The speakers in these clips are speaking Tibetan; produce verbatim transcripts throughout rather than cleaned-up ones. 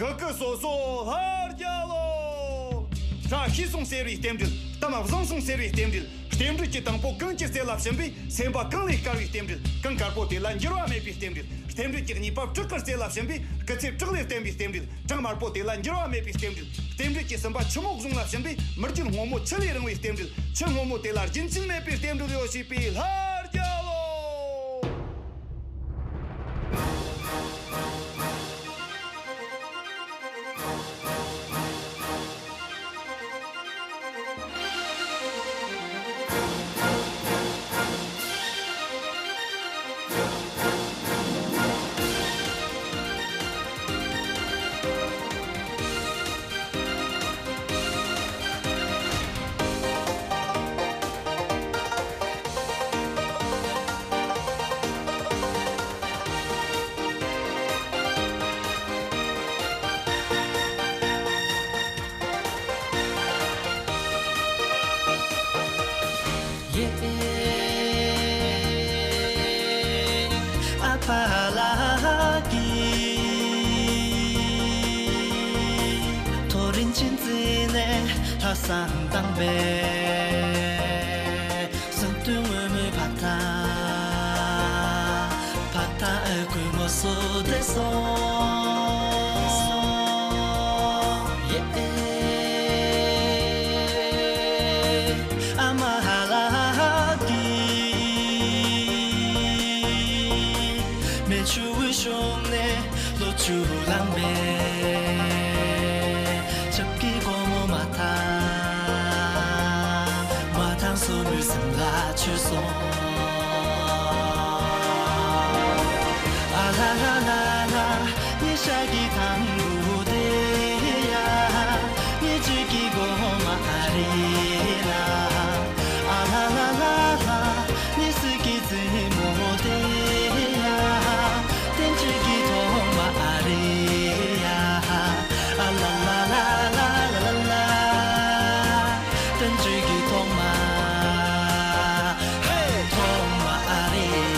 ཀི་ཀི་སོ་སོ་ལྷ་རྒྱལ་ལོ། སྐྲ་ཤིས་སོང་ཟེར་བའི་རྟེན་འབྲེལ། གཏམ་བཟང་སོང་ཟེར་བའི་རྟེན་འབྲེལ། རྟེན་འབྲེལ་གྱི་དང་པོ་གངས་ཀྱི་རྩེ་ལ་ཕྱིན་པས་སེམས་པ་གངས་ལས་དཀར་བའི་རྟེན་འབྲེལ། གངས་དཀར་པོ་དེ་ལ་འགྱུར་བ་མེད་པའི་རྟེན་འབྲེལ། རྟེན་འབྲེལ་གྱི་གཉིས་པ་བྲག་གི་རྩེ་ལ་ཕྱིན་པས་སྐུ་ཚེ་བྲག་ལས་བརྟན་པའི་རྟེན་འབྲེལ། བྲག་དམར་པོ་དེ་ལ་འགྱུར་བ་མེད་པའི་རྟེན་འབྲེལ། རྟེན་འབྲེལ་གྱི་གསུམ་པ་ཆུ་མོ་གཟུངས་ལ་ཕྱིན་པས་མི་རྒྱུད་སྔོན་མོ་ཆུ་ལས་རིང་བའི་རྟེན་འབྲེལ། ཆུ་སྔོན་མོ་དེ་ལ་རྒྱུན་ཆད་མེད་པའི་རྟེན་འབྲེལ་ཡོད་ཞེས་པའི་ལྷ་རྒྱལ་ལོ། ཨ་ཕ་ལགས་ཀྱིས་ཐོ་རེངས་ཆུ་འཛིན་ནས་ལྷ་བསང་བཏང་པས། གསུང་དུ་ངུ་མི་ཕ་ཐང་། ཕ་ཐང་ཨ་ཁུའི་ངོ་སོ་བདེ་སོང་། ཨ་མ་ལགས་ཀྱིས་མེ་ཆུ་བོའི་གཞུང་ནས་ལོ་བཅུ་ལངས་པས། ཆབ་ཀྱི་སྒོ་མོ་མ་ཐག་མ་ཐང་སོ་མོའི་སེམས་ལ་ཆུད་སོང་། ཨ་ལ་ལ་ལ་ལ། ཉི་ཤར་གྱི་ཐང་བུ་དེ་ཡ། ཉི་ཆུ་གི་སྒོ་མ་ཨ་རི་ལ། ཨ་ལ་ལ་ལ་ལ། ཉི་ཟེར་གྱི་རྩེ་མོ་དེ་ཡ། བསྟན་བཅོས་ཀྱི་ཐོག་མ་ཨ་རེད་ཡ། ཨ་ལ་ལ་ལ་ལ་ལ་ལ། བསྟན་བཅོས་ཀྱི་ཐོག་མ། ཧེ། ཐོག་མ་ཨ་རེད།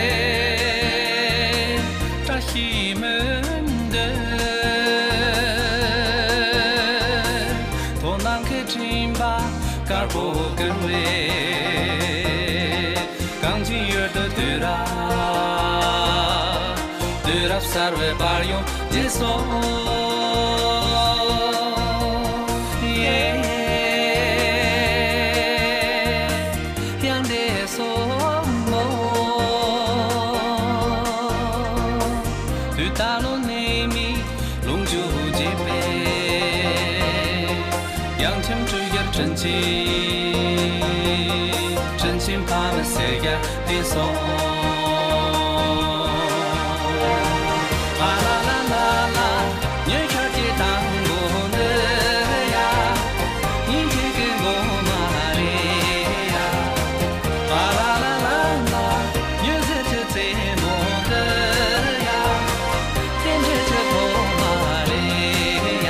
ཡེ། བཀྲ་ཤིས་སྨོན་འདུན། དོ་སྣང་གི་སྤྲིན་པ་དཀར་པོ་ཀུན་བས། གངས་ཅན་ཡུལ་དུ་དུས་རབས། དུས་རབས་གསར་བའི་པར་ཡོང་རྗེས་སུ། ཡེ། དབྱངས་འདི་ 真情，真情怕没谁呀的说。啊啦啦啦啦，你看这当我的呀，你这个我妈的呀。啊啦啦啦啦，你这这这么的呀，天这这我妈的呀。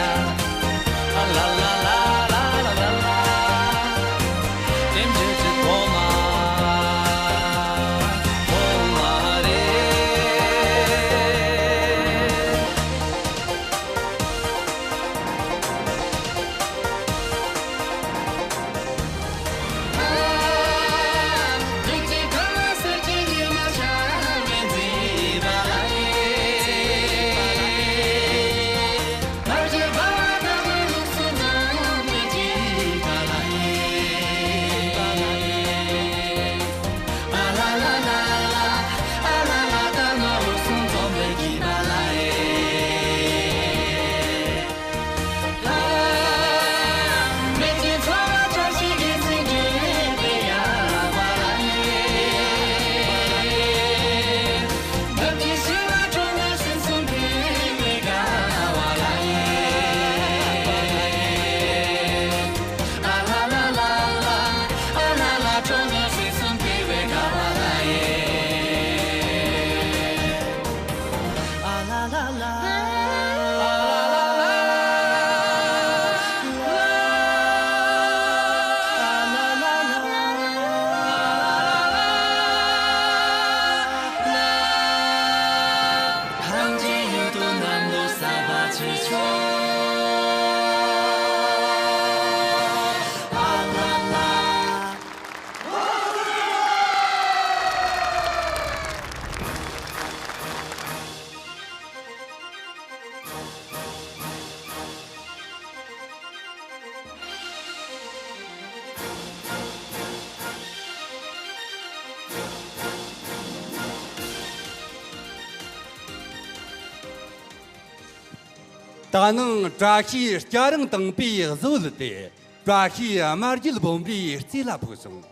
ད་ནངས་བཀྲ་ཤིས་སྐྱ་རེངས་དང་པོའི་གཟི་འོད་དེ། བཀྲ་ཤིས་རྨ་རྒྱལ་བུམ་པའི་རྩེ་ལ་ཕོག་སོང་།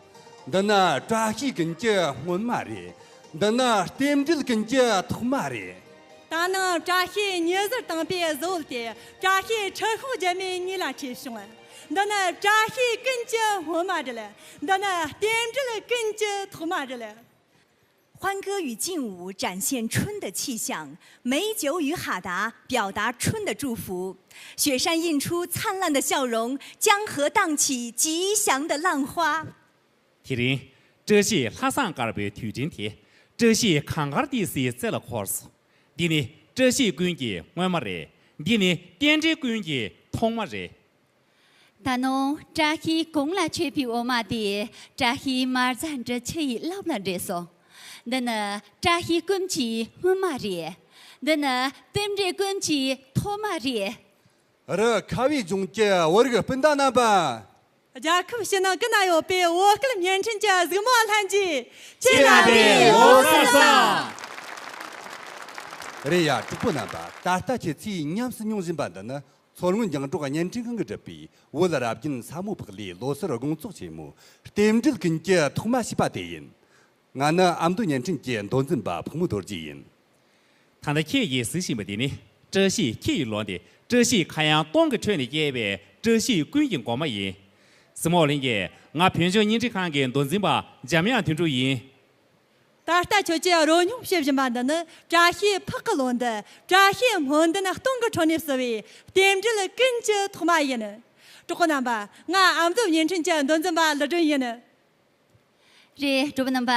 འདི་ནི་བཀྲ་ཤིས་ཀུན་གྱི་སྔོན་མ་རེད། འདི་ནི་རྟེན་འབྲེལ་ཀུན་གྱི་ཐོག་མ་རེད། ད་ནངས་བཀྲ་ཤིས་ཉི་ཟེར་དང་པོའི་གཟི་འོད་དེ། བཀྲ་ཤིས་ཁྲི་ཤོག་རྒྱལ་མོའི་ངོས་ལ་ཁྲིད་བྱུང་། འདི་ནི་བཀྲ་ཤིས་ཀུན་གྱི་སྔོན་མ་རེད། འདི་ནི་རྟེན་འབྲེལ་ཀུན་གྱི་ཐོག་མ་རེད། 欢歌与劲舞展现春的气象，美酒与哈达表达春的祝福。雪山映出灿烂的笑容，江河荡起吉祥的浪花。དེ་རིང་། བཀྲ་ཤིས་ལྷ་བསང་དཀར་པོའི་དུས་དྲན་དེ། བཀྲ་ཤིས་གངས་དཀར་ཏི་སེའི་རྩེ་ལ་འཁོར་སོང་། འདི་ནི་བཀྲ་ཤིས་ཀུན་གྱི་སྔོན་མ་རེད། འདི་ནི་རྟེན་འབྲེལ་ཀུན་གྱི་ཐོག་མ་རེད། ད་ནངས་བཀྲ་ཤིས་གངས་ལ་མཆོད་པའི་འོ་མ་དེ། བཀྲ་ཤིས་མར་རྫ་འབྲི་ཆུ་ཡི་རླབས་ལ་འདྲེས་སོང་། འདི་ནི་བཀྲ་ཤིས་ཀུན་གྱི་སྔོན་མ་རེད། འདི་ནི་རྟེན་འབྲེལ་ཀུན་གྱི་ཐོག་མ་རེད། རི་ཁ་བའི་ལྗོངས་ཀྱི་བོད་རིགས་སྤུན་ཟླ་རྣམ་པ། རྒྱལ་ཁབ་ཕྱི་ནང་ཀུན་ན་ཡོད་པའི་བོད་སྐད་བརྙན་འཕྲིན་གྱི་གཟིགས་མོ་ལྷན་རྒྱས། ཁྱེད་རྣམ་པའི་བོད་གསར་བཟང་། རེད་ཡ། གྲོགས་པོ་རྣམ་པ། ད་ལྟ་ཁྱེད་ཚོས་ཉམས་སུ་མྱོང་བཞིན་པ་འདི་ནི། མཚོ་སྔོན་རྒྱང་སྒྲོག་བརྙན་འཕྲིན་ཁང་གིས་བསྒྲུབས་པའི་བོད་རབ་རྒྱན་ས་མོ་ཕག་ལས་ལོ་སར་དགོང་ཚོགས་ཆེན་མོ་རྟེན་འབྲེལ་ཀུན་གྱི་ཐོག་མ་ཞེས་པ་དེ་ཡིན། ང་ནི་ཨ་མདོ་བརྙན་འཕྲིན་གྱི་མདོ་འཛིན་པ་ཕག་མོ་རྡོ་རྗེ་ཡིན། ད་ལྟ་ཁྱེད་ཀྱིས་གཟིགས་བཞིན་པ་འདི་ནི། བཀྲ་ཤིས་འཁྱིལ་ཡི་ལོ་འདི། བཀྲ་ཤིས་ཁ་གཡང་སྟོང་གི་ཁྲོད་ནས་སྐྱེས་པའི་བཀྲ་ཤིས་ཀུན་གྱི་འགོ་མ་ཡིན། གཟིགས་མོ་བ་ལྷན་རྒྱས། ང་བོད་ལྗོངས་བརྙན་འཕྲིན་ཁང་གི་མདོ་འཛིན་པ་འཇམ་དབྱངས་དོན་གྲུབ་ཡིན། ད་ལྟ་ཁྱོད་ཀྱིས་རོལ་མྱོང་བྱེད་བཞིན་པ་འདི་ནི། བཀྲ་ཤིས་ཕག་གི་ལོ་འདི། བཀྲ་ཤིས་སྨོན་འདུན་སྟོང་གི་ཁྲོད་ནས་བསུ་བའི་རྟེན་འབྲེལ་ཀུན་གྱི་ཐོག་མ་ཡིན། གྲོགས་པོ་རྣམ་པ། ང་ཨ་མདོ་བརྙན་འཕྲིན་གྱི་མདོ་འཛིན་པ་ལི་སྒྲོན་ཡིན། རེད། གྲོགས་པོ་རྣམ་པ།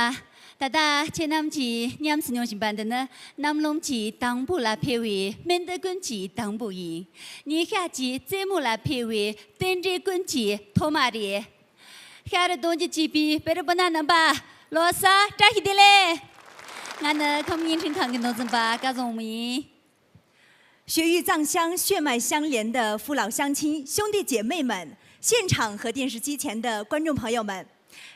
ད་ལྟ་ཁྱེད་རྣམས་ཀྱིས་ཉམས་སུ་མྱོང་བཞིན་པ་འདི་ནི། གནམ་ལོ་གི་དང་པོ་ལ་ཕེབས་པའི་སྨན་འདི་ཀུན་གྱི་དང་པོ་ཡིན། ཉི་ཤར་གྱི་རྩེ་མོ་ལ་ཕེབས་པའི་རྟེན་འབྲེལ་ཀུན་གྱི་ཐོག་མ་རེད། ཤར་གདོང་གི་བྱིས་པའི་བོད་རིགས་སྤུན་ཟླ་རྣམ་པ། ལོ་གསར་བཀྲ་ཤིས་བདེ་ལེགས། ང་ནི་ཁམས་བརྙན་འཕྲིན་ཁང་གི་མདོ་འཛིན་པ་སྐལ་བཟང་དབང་མོ་ཡིན། 血域藏乡、血脉相连的父老乡亲、兄弟姐妹们，现场和电视机前的观众朋友们，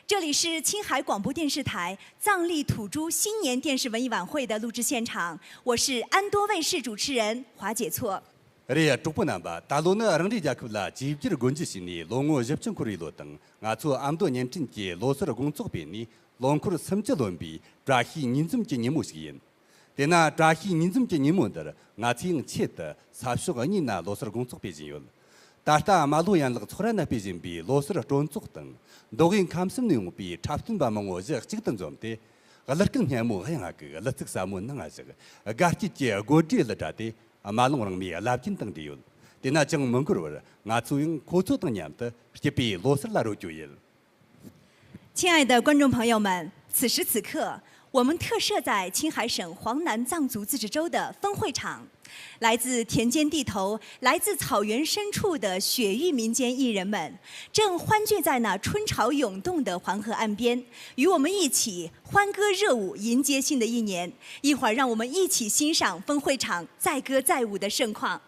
这里是青海广播电视台藏历土著新年电视文艺晚会的录制现场，我是安多卫视主持人华姐措。རེད། གྲོགས་པོ་རྣམ་པ། ད་ལོ་ནི་རང་རེའི་རྒྱལ་ཁབ་ལ་བཅོས་བསྒྱུར་སྒོ་འབྱེད་བྱས་ནས་ལོ་ངོ་བཞི་བཅུ་འཁོར་བའི་ལོ་དང་། ང་ཚོ་ཨ་མདོ་བརྙན་འཕྲིན་གྱི་ལོ་སར་དགོང་ཚོགས་སྤེལ་ནས་ལོ་འཁོར་སུམ་ཅུ་ལོན་པའི་བཀྲ་ཤིས་ཉིས་འཛོམས་ཀྱི་ཉིན་མོ་ཞིག་ཡིན། དེས་ན་བཀྲ་ཤིས་ཉིས་འཛོམས་ཀྱི་ཉིན་མོ་འདིར་ང་ཚོས་ཡང་ཆེད་དུ་ས་ཕྱོགས་གཉིས་ན་ལོ་སར་དགོང་ཚོགས་སྤེལ་བཞིན་ཡོད། ད་ལྟ་རྨ་ལྷོ་ཡན་ལག་ཚོགས་ར་ན་སྤེལ་བཞིན་པའི་ལོ་སར་སྤྲོ་ཚོགས་དང་། མདོ་དབུས་ཁམས་གསུམ་ནས་ཡོང་པའི་འཁྲབ་སྟོན་པ་མང་བོ་གཞི་གཅིག་ཏུ་འཛོམས་ཏེ། གླུ་སྐད་སྙན་མོ་དབྱངས་སྔ་གི་གླུ་ཚིག་ཟབ་མོ་ནང་བཞག་དགའ་སྐྱིད་ཀྱི་དགོད་སྒྲའི་གླུ་སྒྲ་དེ་རྨ་ལྷོ་རང་མོས་རླབས་ཆེན་དང་འབྲེལ་ཡོད། དེས་ན་ཅང་མི་འགོར་བར་ང་ཚོ་ཡང་ཁོ་ཚོ་དང་མཉམ་དུ་སྐྱིད་པའི་ལོ་སར་ལ་རོལ་རྒྱུ་ཡིན། 亲爱的观众朋友们，此时此刻，我们特设在青海省黄南藏族自治州的分会场。来自田间地头、来自草原深处的雪域民间艺人们，正欢聚在那春潮涌动的黄河岸边，与我们一起欢歌热舞，迎接新的一年。一会儿，让我们一起欣赏分会场载歌载舞的盛况。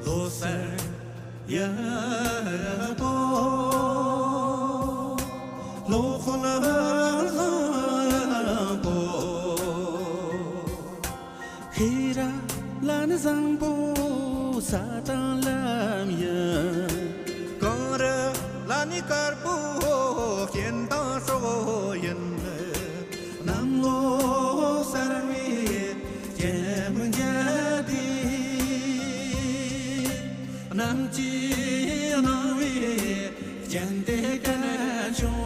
ལོ་གསར་ཡག་པོ། ལོ་འཁོར་བཟང་པོ། ཤེས་རབ་ལ་ནི་བཟང་པོ་ས་དང་ལམ་ཡིན། གངས་རི་ལ་ནི་དཀར་པོ་སྤྱན་དང་སྲོག་ཡིན། གནམ་ལོ་གསར་བའི་སྤྱན་མི་འགྱུར་ཏེ། གནམ་གྱི་སྣང་བའི་སྤྱན་ཏེ་གལ་བྱུང་།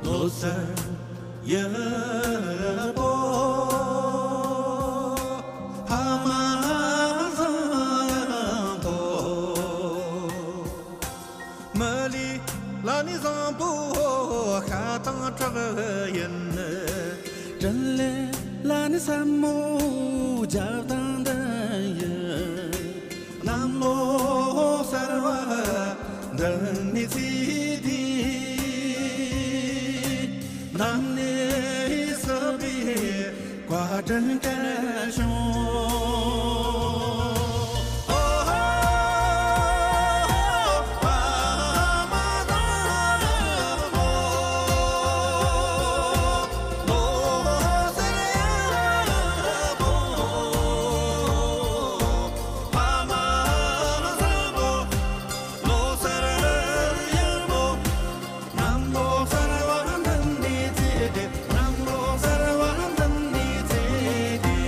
ལོ་གསར་ཡག་པོ། ཕ་མ་བཟང་པོ། མི་ལུས་ལ་ནི་བཟང་པོ་ཤ་དང་ཁྲག་ཡིན། དྲིན་ལན་ལ་ནི་ཟབ་མོ་རྒྱབ་དང་ལྡན་ཡིན། གནམ་ལོ་གསར་བ་འདི་ནི་ཚེ་འདིའི་ནམ་ནས་བསགས་པའི་བཀའ་དྲིན་སྐལ་བྱུང་། གནམ་ལོ་གསར་བ་འདི་ནས་ཚེ་འདི། གནམ་ལོ་གསར་བ་འདི་ནས་ཚེ་འདི།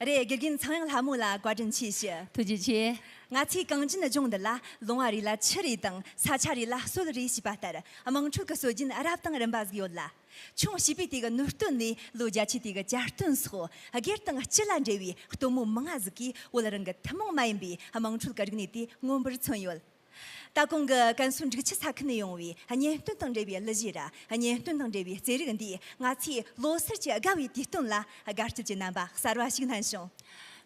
རེད། དགེ་རྒན་ཚངས་དབྱངས་ལྷ་མོ་ལ་བཀའ་དྲིན་ཆེ་ཞུ། ཐུགས་རྗེ་ཆེ། ང་ཚོའི་གངས་ཅན་ལྗོངས་འདི་ལ་ལུང་བ་རེ་ལ་ཆུ་རེ་དང་ས་ཆ་རེ་ལ་སྲོལ་རེ་ཞེས་པ་ལྟར། དམངས་ཁྲོད་ཀྱི་སྲོལ་རྒྱུན་རབ་དང་རིམ་པ་ཟིག་ཡོད་ལ། ཆུང་བྱིས་པའི་དུས་ཀྱི་ནུས་སྟོན་ནས་ལོ་བརྒྱད་ཅུའི་དུས་ཀྱི་གྱ་སྟོན་སོགས། སྒེར་དང་སྤྱི་ལ་འབྲེལ་བའི་སྟོན་མོ་མང་ང་ཟིག་གིས་བོད་རང་གི་ཐུན་མོང་མ་ཡིན་པའི་དམངས་ཁྲོད་ཀྱི་རིག་གནས་དེ་མངོན་པར་མཚོན་ཡོད། ད་གོང་གི་ཀན་སུའུ་འབྲུག་ཆུ་ས་ཁུལ་ནས་ཡོང་བའི་གཉེན་སྟོན་དང་འབྲེལ་བའི་གླུ་གཞས་ར། གཉེན་སྟོན་དང་འབྲེལ་བའི་རྩེད་རིགས་འདིས་ང་ཚོའི་ལོ་སར་གྱི་དགའ་བའི་དུས་སྟོན་ལ་དགའ་སྐྱིད་ཀྱི་རྣམ་པ་གསར་བ་ཞིག་བསྣན་བྱུང་།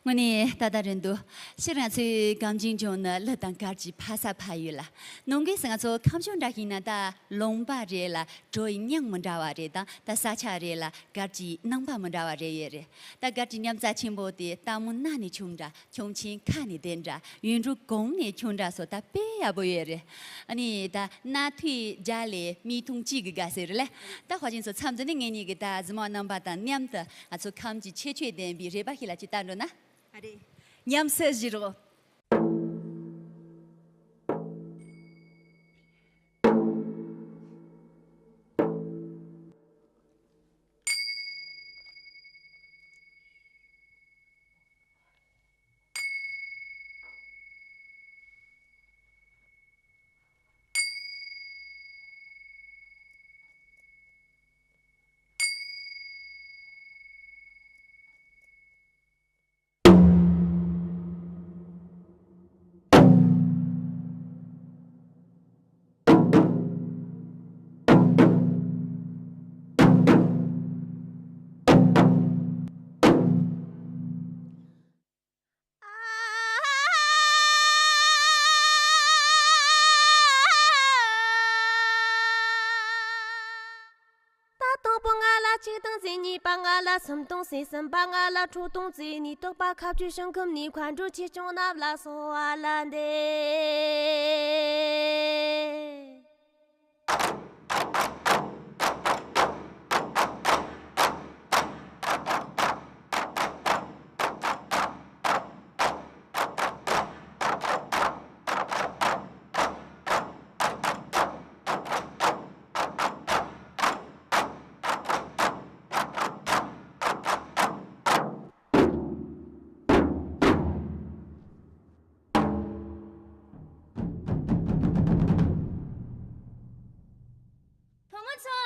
དངོས་གནས་ད་ལྟ་རེད་འདུག་སྤྱིར་ང་ཚོའི་གངས་ཅན་ལྗོངས་ནི་གླུ་དང་གར་གྱིས་ཕ་ས་ཕ་ཡུལ་ལ། ནང་སྒོས་སུ་ང་ཚོ་ཁམས་ལྗོངས་འདྲ་ཞིག་ན་ད་ལུང་པ་རེད་ལ་བྲོ་བའི་མྱང་མི་འདྲ་བ་རེད་དང་། ད་ས་ཆ་རེད་ལ་གར་གྱི་སྣང་བ་མི་འདྲ་བ་རེ་ཡོད་རེད། ད་གར་གྱི་ཉམས་རྩ་ཆེན་པོ་དེ་རྟ་མོ་སྣ་ནས་ཆུང་འདྲ། ཁྱུང་ཆེན་ཁ་ནས་ལྡན་འདྲ། ཡུལ་འབྲོག་གོང་ནས་ཁྱུང་འདྲ་སོགས་ད་དཔེ་ཡག་པོ་ཡོད་རེད། ཨ་ནི་ད་སྣ་ཐོས་རྒྱ་ལས་མིག་མཐོང་གཅིག་གི་དགའ་ཟེར་ལེ། ད་དཔའ་ཞིང་ཚོ་མཚམས་འདི་ནས་ངེད་གཉིས་ཀྱི་ད་གཟིགས་མོ་རྣམ་པ་དང་མཉམ་དུ་ང་ཚོ་ཁམས་ཀྱི་ཁྱད་ཆོས་ལྡན་པའི་རེ་བ་ཞིག་ལ་ཅིག་ལྟ་འགྲོ་ན། ཨ་རེད། ཉམས་སུ་བཞེས་རོགས། ད་དང་པོ་ང་ལ་གཅིག་བཏང་ཚེ། གཉིས་པ་ང་ལ་གསུམ་བཏང་ཚེ། གསུམ་པ་ང་ལ་དྲུག་བཏང་ཚེ། ནི་རྟག་པ་ཁ་བཅུ་ཞིང་ཁམས་ནས། མཁའ་འགྲོ་ཆོས་སྐྱོང་རྣམས་ལ་གསོལ་བ་ལ་འདེབས། བུ་མོ་ཚོ།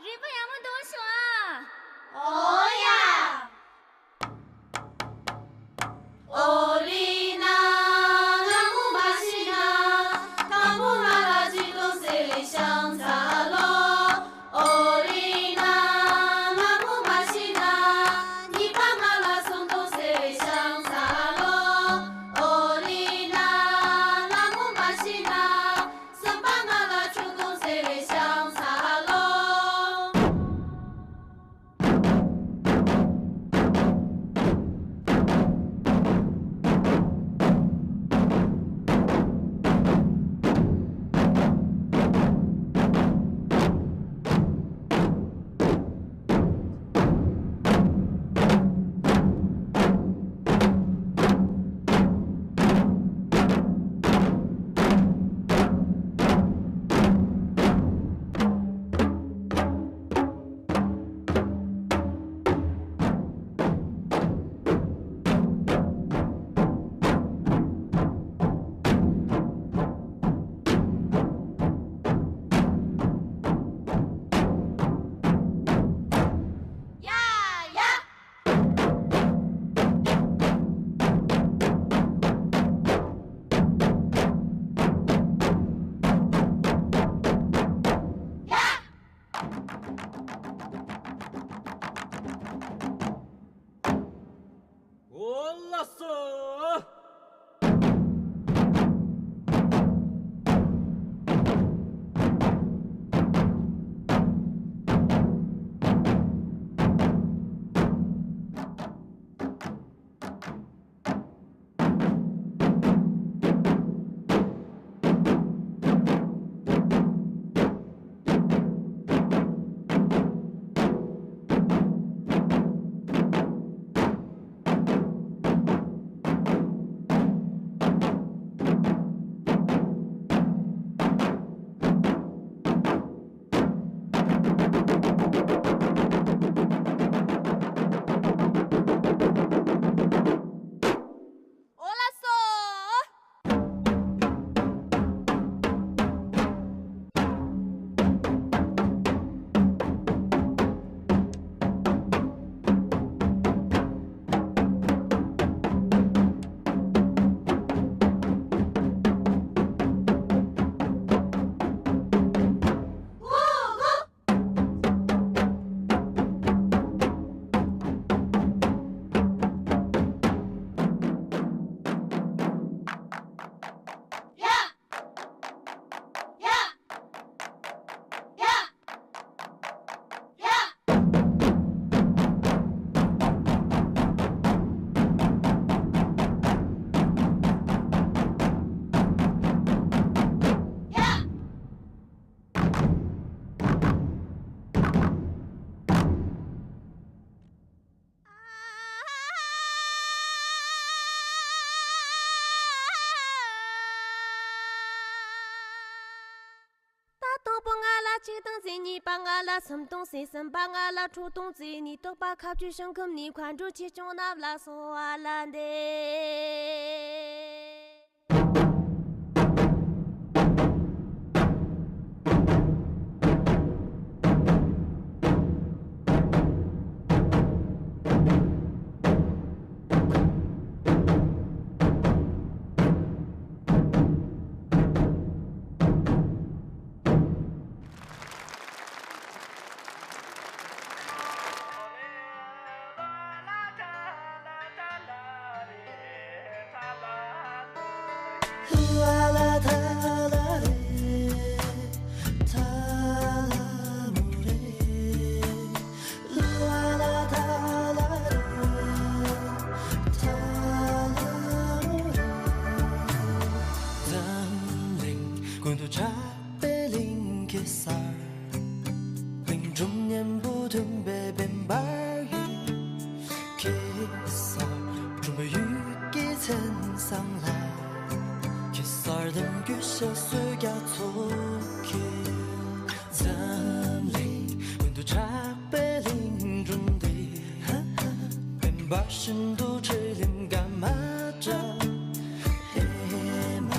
རིག་པ་ཡག་མོ་འདུག་ཤོག་ཨ། ཨོ་ཡ། ཨོ་ལི་ན། ང་མོ་མ་ཤི་ན། དང་པོ་ང་ལ་གཅིག་བཏང་ཟེར་བའི་ཤམ་ཚ་ལོ། ཨོ་ལི་ན། ང་མོ་མ་ཤི་ན། གཉིས་པ་ང་ལ་གསུམ་བཏང་ཟེར་བའི་ཤམ་ཚ་ལོ། ཨོ་ལི་ན། ང་མོ་མ་ཤི་ན། གསུམ་པ་ང་ལ་དྲུག་བཏང་ཟེར་བའི་ཤམ་ཚ་ལོ། ཆིག་སྟོང་ཚེ་གཉིས་པ་ང་ལ། སུམ་སྟོང་ཚེ་གསུམ་པ་ང་ལ། ཁྲོ་ཐུང་ཚེ་གཉིས་ཐོག་པ། ཁ་བཅུ་ཞིང་ཁམས་ནས། མཁའ་འགྲོ་ཆེ་ཆུང་རྣམས་ལ་གསོལ་བ་ལ་འདེབས། འཛམ་གླིང་ཀུན་ཏུ་གྲགས་པའི་གླིང་གེ་སར། གླིང་སྒྲུང་སྙན་པོ་འདོན་པའི་བེམ་པོའི་ཡུལ་གེ་སར། འཁྲུངས་པའི་ཡུལ་གྱི་མཚན་བཟང་ལ། གེ་སར་གདན་རྒྱུད་བཤད་སྲོལ་རྒྱ་མཚོ་འཁྱིལ། འཛམ་གླིང་ཀུན་ཏུ་གྲགས་པའི་གླིང་སྒྲུང་འདི། བེམ་པོ་བཞིན་དུ་ཁྲིད་ལེན་ག་མ་འདྲ། ཨེ་མ།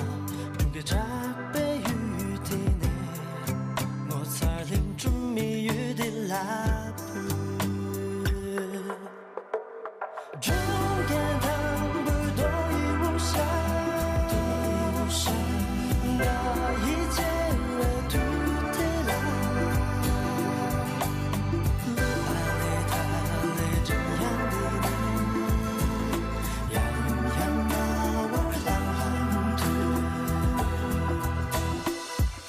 འཁྲུངས་སྐར་གྲགས་པའི་ཡུལ་དེ་ནས། ངོ་མཚར་གླིང་སྒྲུང་མི་ཡུལ་འདི་ལ་ཕུལ། སྒྲུང་རྒྱན་དང་པོའི་རྡོ་ཡི་དབུ་ཞྭ། རྡོ་ཡི་དབུ་ཞྭ། ང་ཡི་བརྗེ་བའི་དུས་དེ་ལ། ལུ་ཨ་ལེ་ཐ་ལེ་འཇམ་དབྱངས་འདི་ནི། ཡང་ཡང་རྣ་བར་ལྷང་ལྷང་ཐོས།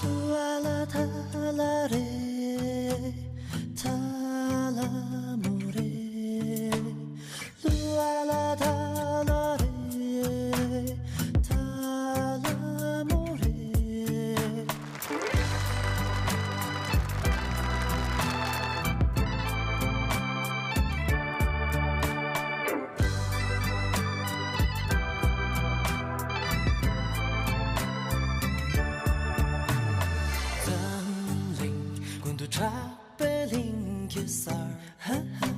ལུ་ཨ་ལ་ཐ་ལ་རེ། ཐ་ལ་མོ་རེ། ལུ་ཨ་ལ་ཐ་ལ་རེ། ཐ་ལ་མོ་རེ། འཛམ་གླིང་ཀུན་ཏུ་གྲགས་པའི་གླིང་གེ་སར། ཧ་ཧ།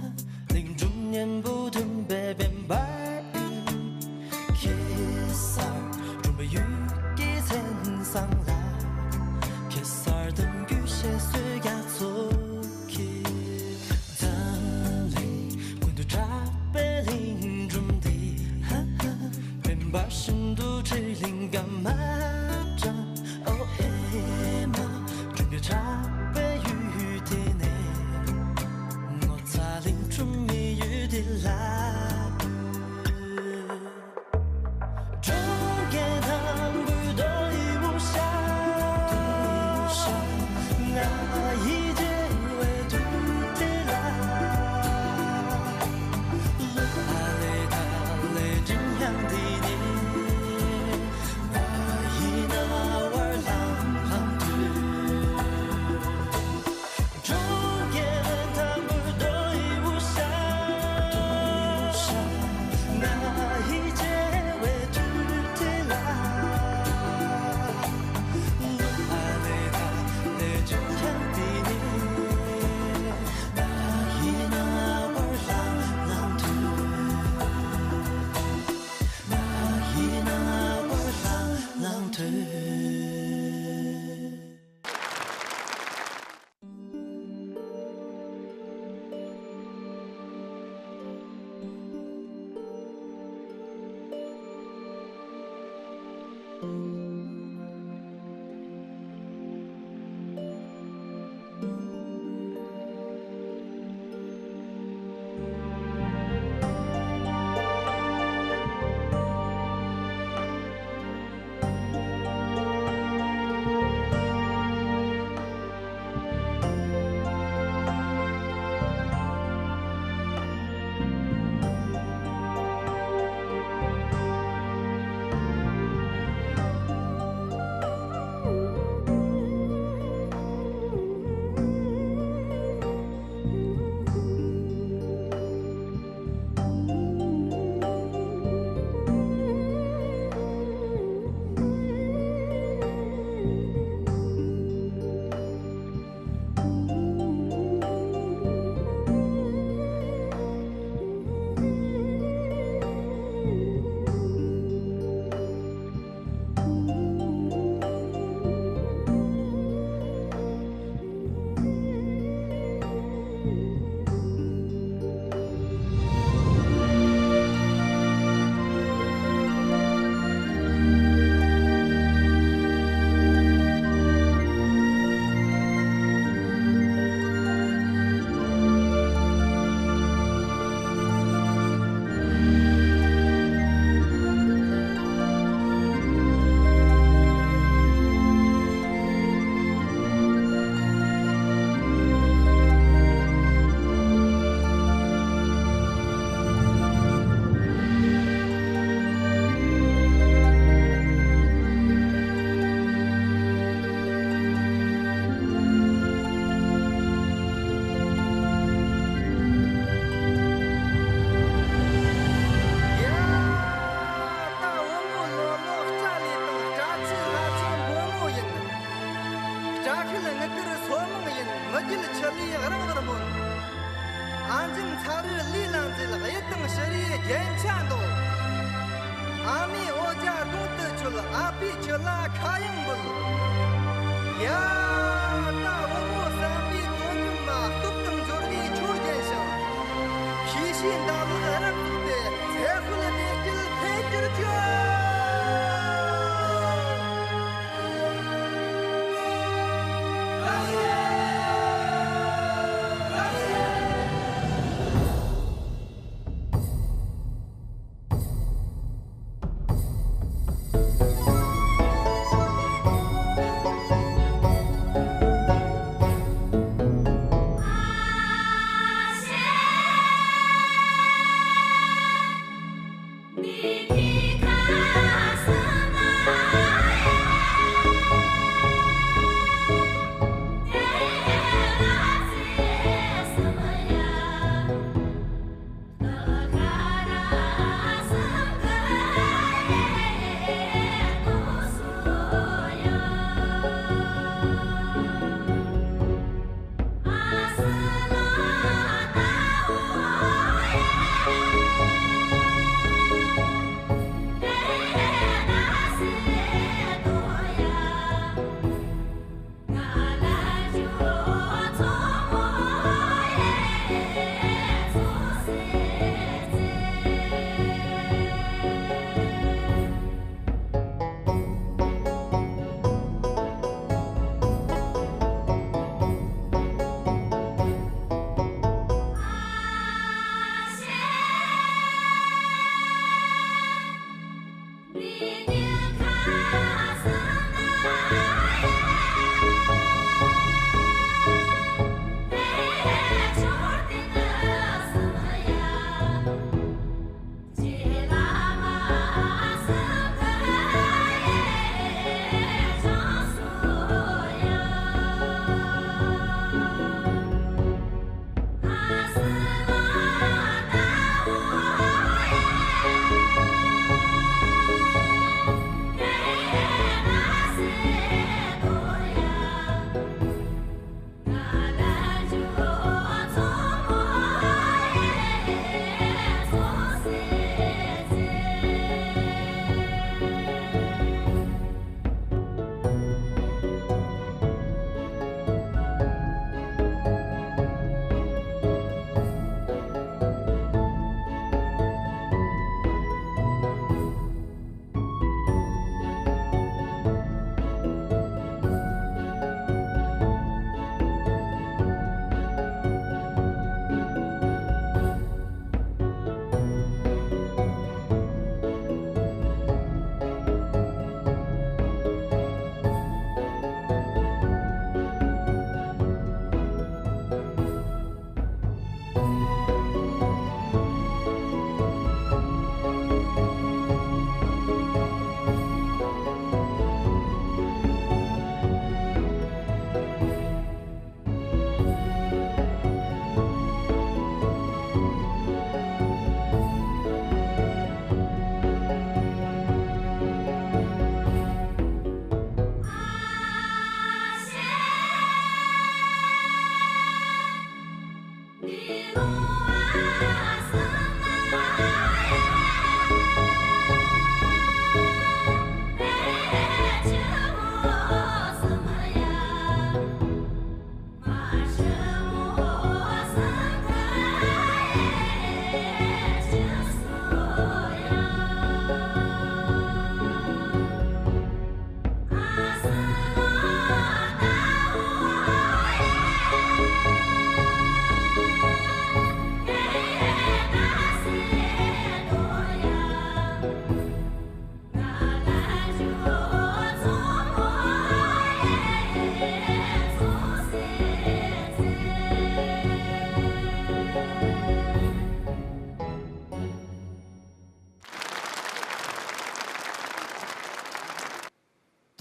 གླིང་སྒྲུང་སྙན་པོ་འདོན་པའི་བེམ་པོའི་ཡུལ་གེ་སར། འཁྲུངས་པའི་ཡུལ་གྱི་མཚན་བཟང་ལ། གེ་སར་གདན་རྒྱུད་བཤད་སྲོལ་རྒྱ་མཚོ་འཁྱིལ། འཛམ་གླིང་ཀུན་ཏུ་གྲགས་པའི་གླིང་སྒྲུང་འདི། ཧ་ཧ། བེམ་པོ་བཞིན་དུ་ཁྲིད་ལེན་ག་མ་འདྲ། ཨོ་ཨེ་མ། འཁྲུངས་སྐར་གྲགས་པའི་ཡུལ་དེ་ནས། ཚ་རུ་ལུས་ལ་འཛུལ། གཡུ་དང་ཕྱུ་རའི་རྒྱན་ཆ་འདོགས། ཨ་མའི་འོ་ཇ་དགུང་དུ་མཆོད། ཨ་ཕའི་ཁྲི་ལ་ཁ་གཡང་འབུལ། ཡ། ད་བུ་མོ་བསམ་པའི་དོན་ཉམས་མ། སྟོབས་དང་འབྱོར་པའི་མཆོག་ལྡན་ཞིང་། ཤེས་བྱའི་འདམ་ལག་རབ་བཙུགས་ཏེ། ཚེ་ཧུད་བདེ་སྐྱིད་འཕེལ་གྱུར་ཅིག།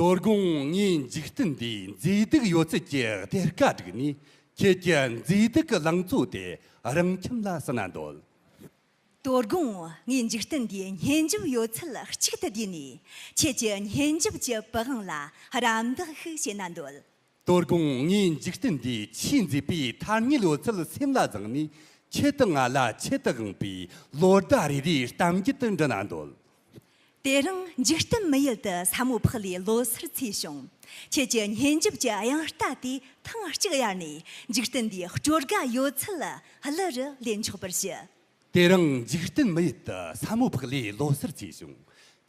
དོ་དགོང་ངའི་འཇིག་རྟེན་འདིའི་མཛེས་སྡུག་ཡོད་ཚད་ཀྱི་གཏེར་ཁ་བསྒྲིགས་ནས། ཁྱེད་ཀྱི་མཛེས་སྡུག་གི་ལང་ཚོ་དེ་རང་ཁྱིམ་ལ་ཟིན་ན་འདོད། དོ་དགོང་ངའི་འཇིག་རྟེན་འདིའི་སྙན་འཇེབས་ཡོད་ཚད་གཅིག་ཏུ་བསྡུས་ནས། ཁྱེད་ཀྱི་སྙན་འཇེབས་ཀྱི་པི་ཝང་ལ་རམ་འདེགས་ཤིག་བྱེད་ན་འདོད། དོ་དགོང་ངའི་འཇིག་རྟེན་འདིའི་ཆེས་མཛེས་པའི་ཐ་སྙད་ཡོད་ཚད་སེམས་ལ་བཟུང་ནས། ཁྱེད་ང་ལ་ཆེད་དུ་དབང་པའི་ལོ་ཟླ་རེ་རེའི་གཏམ་རྒྱུད་དུ་འདྲི་ན་འདོད། དེ་རིང་འཇིག་རྟེན་མི་ཡུལ་དུ་ས་མོ་ཕག་ལས་ལོ་སར་ཚེས་བྱུང་། ཁྱེད་ཀྱི་སྙན་འཇེབས་ཀྱི་དབྱངས་རྟ་དེ་ཐེངས་གཅིག་གཡར་ནས་འཇིག་རྟེན་འདིའི་སྤྲོ་དགའ་ཡོད་ཚད་ལ་གླུ་རུ་ལེན་ཆོག་པར་ཞུ། དེ་རིང་འཇིག་རྟེན་མི་ཡུལ་དུ་ས་མོ་ཕག་ལས་ལོ་སར་ཚེས་བྱུང་།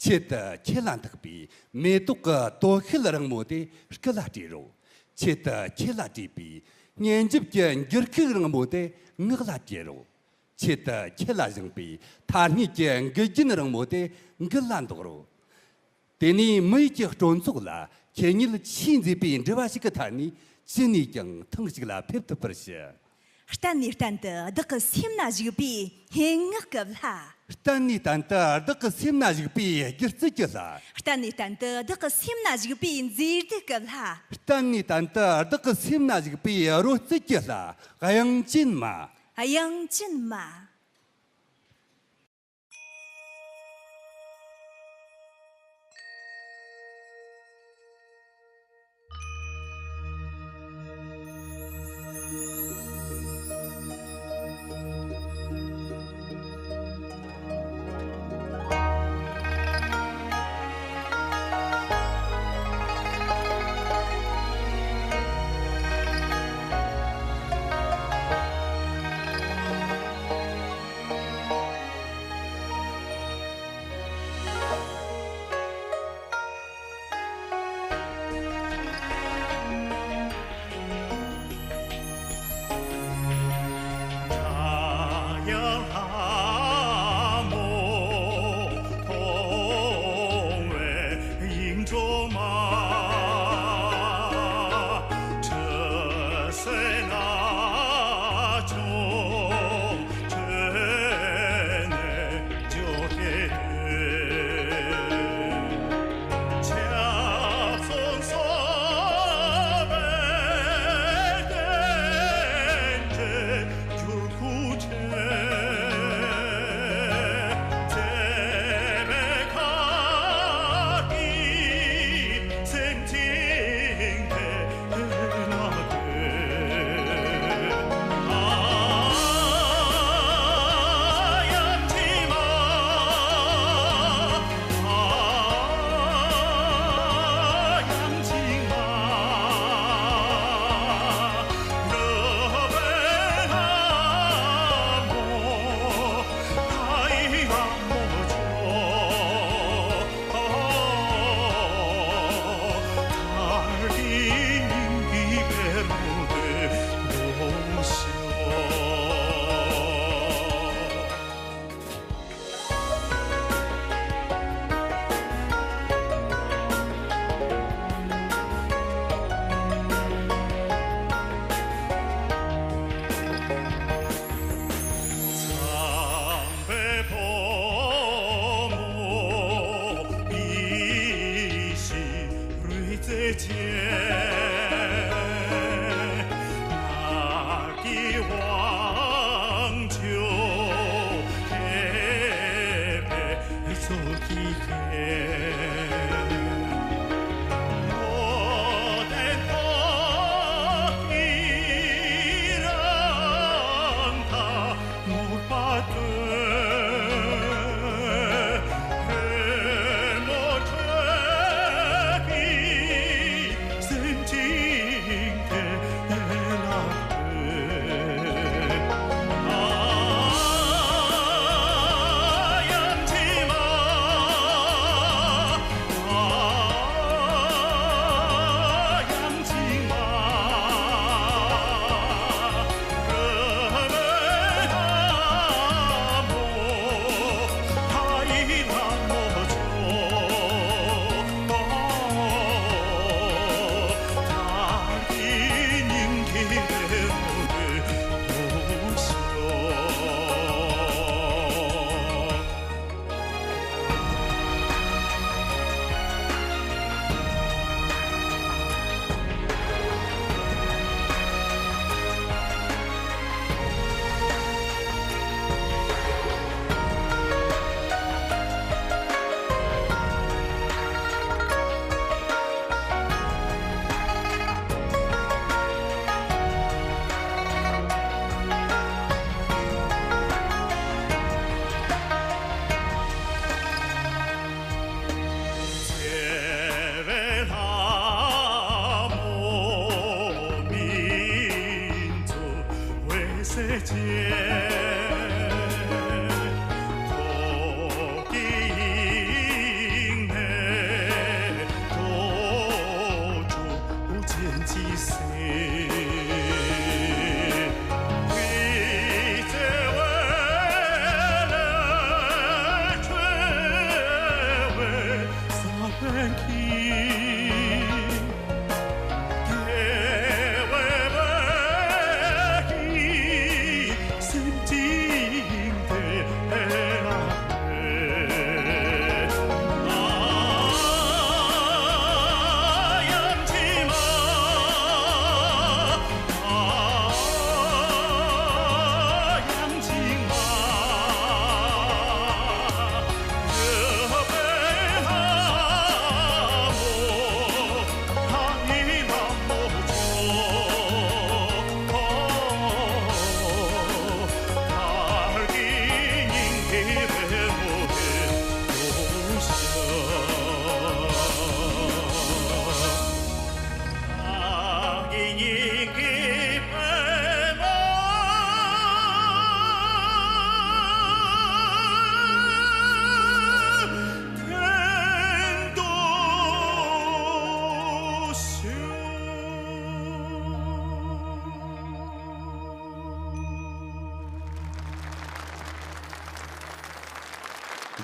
ཆེད་དུ་ཁྱེད་ལ་འཐག་པའི་མེ་ཏོག་གི་དོ་ཤལ་རིང་མོ་དེ་སྐུ་ལ་སྤྲས་རོགས། ཆེད་དུ་ཁྱེད་ལ་སྤྲས་པའི་སྙན་འཇེབས་ཀྱི་འགྱུར་ཁུག་རིང་མོ་དེ་ངག་ལ་སྤྲས་རོགས། ཆེད་དུ་ཁྱེད་ལ་བཞེངས་པའི་ཐ་སྙད་ཀྱི་མགུལ་རྒྱན་རིང་མོ་དེ་མགུལ་ལ་འདོགས་རོགས། དེ་ནས་མི་ཡུལ་གྱི་སྤྲོ་ཚོགས་ལ་ཁྱེད་ཉིད་ཆེས་མཛེས་པའི་འགྲུལ་བ་ཞིག་གི་ཐད་ནས་ཅི་ནས་ཀྱང་ཐེངས་གཅིག་ལ་ཕེབས་ཐུབ་པར་ཞུ། གཏན་ནས་གཏན་དུ་བདག་གི་སེམས་ན་བཞུགས་པའི་སྙན་ངག་གི་ལྷ། གཏན་ནས་གཏན་དུ་བདག་གི་སེམས་ན་བཞུགས་པའི་སྒྱུ་རྩལ་གྱི་ལྷ། གཏན་ནས་གཏན་དུ་བདག་གི་སེམས་ན་བཞུགས་པའི་མཛེས་སྡུག་གི་ལྷ། གཏན་ནས་གཏན་དུ་བདག་གི་སེམས་ན་བཞུགས་པའི་རོལ་རྩེད་ཀྱི་ལྷ། དབྱངས་ཅན་མ། དབྱངས་ཅན་མ།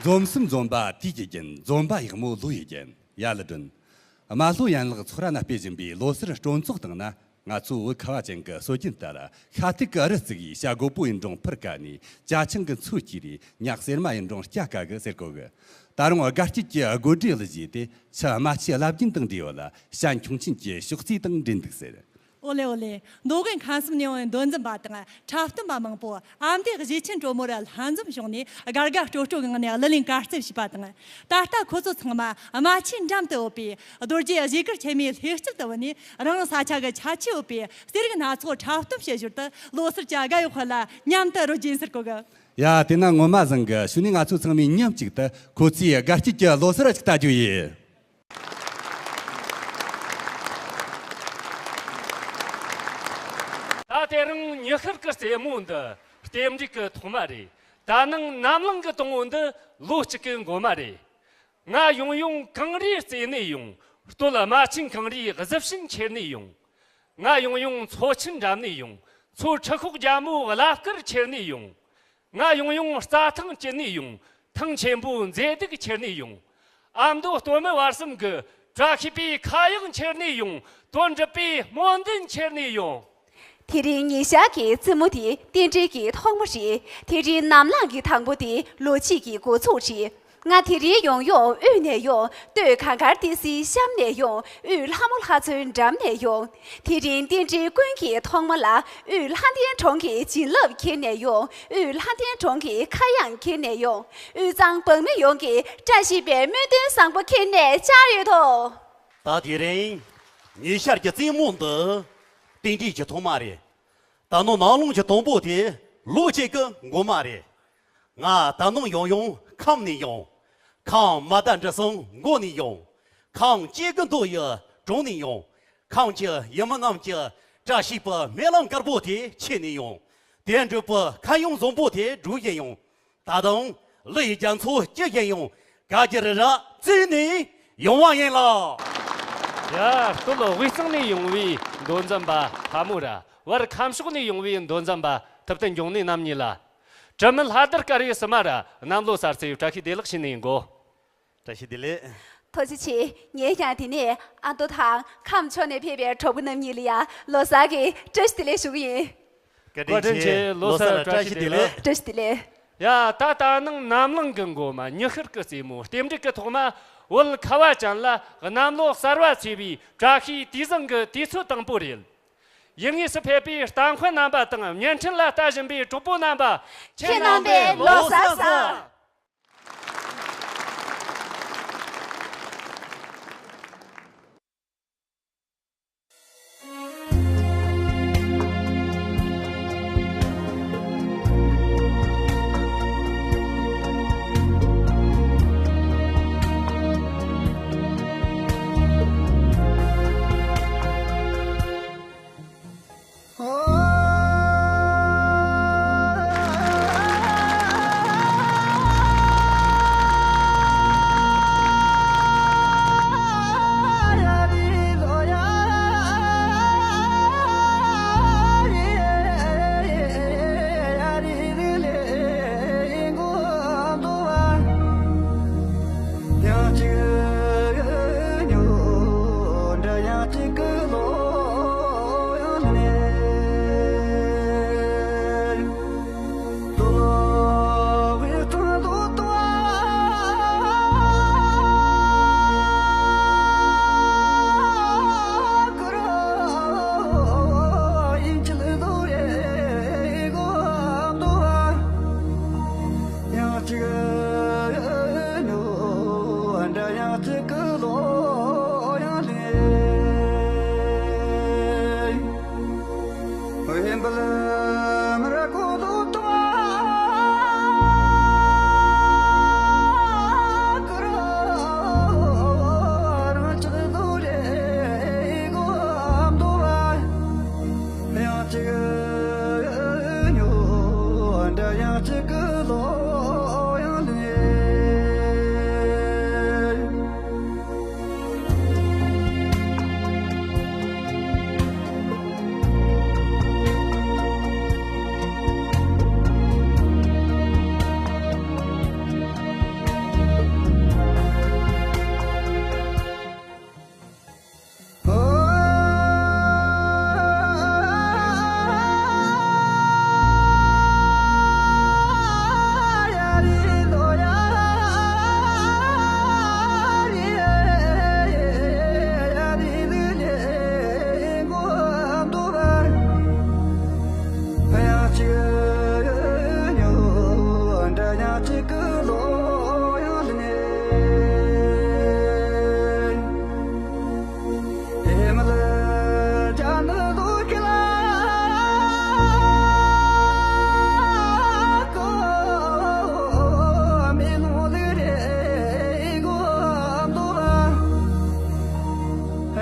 འཛོམས་སམ་འཛོམས་པ་དུས་ཀྱི་རྒྱུན། འཛོམས་པ་ཡག་མོ་ལོ་ཡི་རྒྱུན། ཡ་ལ་སྒྲོན། རྨ་ལྷོ་ཡན་ལག་ཚོགས་ར་ན་སྤེལ་བཞིན་པའི་ལོ་སར་སྤྲོ་ཚོགས་སྟེང་ན། ང་ཚོ་བོད་ཁ་བ་ཅན་གྱི་སྲོལ་རྒྱུན་ལྟར། ཤ་ཐུག་གི་རི་བརྩིགས་ཡི། བྱ་རྒོད་པོ་ཡི་འབྲོང་ཕུར་བཀལ་ནས། ཅ་ཆིང་གི་མཚོ་སྐྱིལ་རེ། ཉག་སེར་མ་ཡི་འབྲོང་སྐྱ་བཀལ་གི་ཟེར་གོ་གི། ད་རུང་དགའ་སྐྱིད་ཀྱི་དགོད་སྒྲའི་གླུ་གཞས་དེ་ཆུ་རྨ་ཆུའི་རླབས་རྒྱུན་དང་འདྲེས་ཡོད་ལ། བྱ་ཁྱུང་ཆེན་གྱི་ཤོག་རྩིས་དང་འབྲེལ་འདུག་ཟེར། ཨོ་ལེ་ཨོ་ལེ། མདོ་དབུས་ཁམས་གསུམ་ནས་ཡོང་བའི་མདོ་འཛིན་པ་དང་འཁྲབ་སྟོན་པ་མང་པོ་ཨ་མདོའི་གཞས་ཆེན་གྲོ་མོར་ལྷན་འཛོམས་བྱུང་ནས། དགའ་དགའ་སྤྲོ་སྤྲོའི་ངང་ནས་གླུ་ལེན་གར་རྩེད་བྱས་པ་དང་། ད་ལྟ་ཁོ་ཚོ་ཚང་མ་རྨ་ཆུའི་འགྲམ་དུ་ཡོད་པའི་རྡོ་རྗེ་གཞིས་གུར་ཆེན་མོའི་ལྷས་སྤྱིལ་དུ་བུད་ནས། རང་ས་ཆ་གི་ཁྱད་ཆོས་ཡོད་པའི་རྩེད་རིགས་སྣ་ཚོགས་འཁྲབ་སྟོན་བྱེད་ཞོར་དུ། ལོ་སར་གྱི་དགའ་བའི་དཔལ་ལ་མཉམ་དུ་རོལ་རྒྱུ་ཡིན་ཟེར་གོ་གི། ཡ། དེ་ན་ངོ་མ་བཟང་གི། ཞུ་ནས་ང་ཚོ་ཚང་མས་མཉམ་གཅིག་ཏུ་ཁོ་ཚོའི་དགའ་སྐྱིད་ཀྱི་ལོ་སར་ཅིག་ལྟ་རྒྱུ་ཡིན། ད་དེ་རིང་ཉི་ཤར་གྱི་རྩེ་མོ་འདི་རྟེན་འབྲེལ་གྱི་ཐོག་མ་རེད། ད་ནངས་ནམ་ལངས་གི་དང་པོ་འདི་ལོ་གཅིག་གི་འགོ་མ་རེད། ང་ཡོང་ཡོང་གངས་རིའི་རྩེ་ནས་ཡོང་། སྟོད་རྨ་ཆེན་གངས་རིའི་གཟི་བྱིན་ཁྱེར་ནས་ཡོང་། ང་ཡོང་ཡོང་མཚོ་ཆེན་འགྲམ་ནས་ཡོང་། མཚོ་ཁྲི་ཤོག་རྒྱལ་མོའི་བླ་སྐར་ཁྱེར་ནས་ཡོང་། ང་ཡོང་ཡོང་རྩྭ་ཐང་དཀྱིལ་ནས་ཡོང་། ཐང་ཆེན་པོའི་མཛེས་སྡུག་ཁྱེར་ནས་ཡོང་། ཨ་མདོ་སྟོད་སྨད་བར་གསུམ་གྱི་བཀྲ་ཤིས་པའི་ཁ་གཡང་ཁྱེར་ནས་ཡོང་། དོན་འགྲུབ་པའི་སྨོན་འདུན་ཁྱེར་ནས་ཡོང་། དེ་རིང་ཉི་ཤར་གྱི་རྩེ་མོ་དེ་རྟེན་འབྲེལ་གྱི་ཐོག་མ་རེད། དེ་རིང་ནམ་ལངས་ཀྱི་དང་པོ་དེ་ལོ་གཅིག་གི་འགོ་ཚུགས་རེད། ང་དེ་རིང་ཡོང་ཡོང་དབུས་ནས་ཡོང་། སྟོད་གངས་དཀར་ཏི་སེའི་གཤམ་ནས་ཡོང་། དབུས་ལྷ་མོ་ལྷ་མཚོའི་འགྲམ་ནས་ཡོང་། དེ་རིང་རྟེན་འབྲེལ་ཀུན་གྱི་ཐོག་མ་ལ། དབུས་ལྷ་ལྡན་གྲོང་གི་བྱིན་རླབས་ཁྱེར་ནས་ཡོང་། དབུས་ལྷ་ལྡན་གྲོང་གི་ཁ་གཡང་ཁྱེར་ནས་ཡོང་། དབུས་གཙང་འབངས་མི་ཡོངས་ཀྱི་བཀྲ་ཤིས་པའི་སྨོན་འདུན་བཟང་པོ་ཁྱེར་ནས་བཅར་ཡོད་དོ། ད་དེ་རིང་ཉི་ཤར་གྱི་རྩེ་མོ་འདི་རྟེན་འབྲེལ་གྱི་ཐོག་མ་རེད། ད་ནངས་ནམ་ལངས་ཀྱི་དང་པོ་དེ་ལོ་གཅིག་གི་འགོ་མ་རེད། ང་ད་ནངས་ཡོང་ཡོང་ཁམས་ནས་ཡོང་། ཁམས་མ་དགའ་འདྲེ་གསུམ་མགོ་ནས་ཡོང་། ཁམས་སྐྱེ་རྒུ་མདོག་ཡི་གྲོང་ནས་ཡོང་། ཁམས་ཀྱི་ཡུལ་མི་རྣམས་ཀྱི་བཀྲ་ཤིས་པའི་སྨོན་ལམ་དཀར་པོ་དེ་ཁྱེར་ནས་ཡོང་། དོན་འགྲུབ་པའི་ཁ་གཡང་བཟང་པོ་དེ་སྒྲོག་བཞིན་ཡོང་། ད་དུང་གླུ་ཡི་རྒྱ་མཚོ་སྐྱིད་བཞིན་ཡོང་། ག་གི་རི་ར་བརྩེ་ནས་ཡོང་བ་ཡིན་ལ། ཡ། སྟོད་དབུས་གཙང་ནས་ཡོང་བའི་མདོ་འཛིན་པ་ལྷ་མོ་ར། བར་ཁམས་ཕྱོགས་ནས་ཡོང་བའི་མདོ་འཛིན་པ་ཐུབ་བསྟན་འབྱུང་གནས་རྣམ་གཉིས་ལ། དྲི་མེད་ལྷ་དར་དཀར་བའི་སིལ་མ་ར། གནམ་ལོ་གསར་ཚེས་བཀྲ་ཤིས་བདེ་ལེགས་ཞུ་ནས་ཡིན་གོ། བཀྲ་ཤིས་བདེ་ལེགས། ཐུགས་རྗེ་ཆེ། ངས་ཀྱང་དེ་ནས་ཨ་མདོ་དང་ཁམས་ཕྱོགས་ནས་ཕེབས་པའི་གྲོགས་པོ་རྣམ་གཉིས་ལ་ཡང་ལོ་གསར་གྱི་བཀྲ་ཤིས་བདེ་ལེགས་ཞུ་གི་ཡིན། བཀའ་དྲིན་ཆེ། ལོ་གསར་བཀྲ་ཤིས་བདེ་ལེགས། བཀྲ་ཤིས་བདེ་ལེགས། ཡ། ད་ད་ནངས་ནམ་ལངས་ཀྱི་འགོ་མ་ཉི་ཤར་གྱི་རྩེ་མོ་རྟེན་འབྲེལ་གྱི་ཐོག་མ། བོད་ཁ་བ་ཅན་ལ་གནམ་ལོ་གསར་བ་ཚེས་པའི་བཀྲ་ཤིས་དུས་བཟང་གི་དུས་ཚོད་དང་པོ་རེད། ཡུལ་དངོས་སུ་ཕེབས་པའི་རྟ་འཁོན་རྣམ་པ་དང་བརྙན་འཕྲིན་ལ་ལྟ་བཞིན་པའི་གྲོགས་པོ་རྣམ་པ། ཁྱེད་རྣམ་པས་ལོ་གསར་བཟང་། ཡང་གཅིག་ཉོ་འདྲ་ཡང་གཅིག་གི་ལོ་ཡང་ལེན། ཡིན་པ་ལ་མི་ར་གོ་དོ་དང་ཀུ་ར་རང་ཅག་ལོ་རེ་གོ་འདོ་བ། ཡང་གཅིག་ཉོ་འདྲ་ཡང་གཅིག་གི་ལོ་ཡང་ལེན།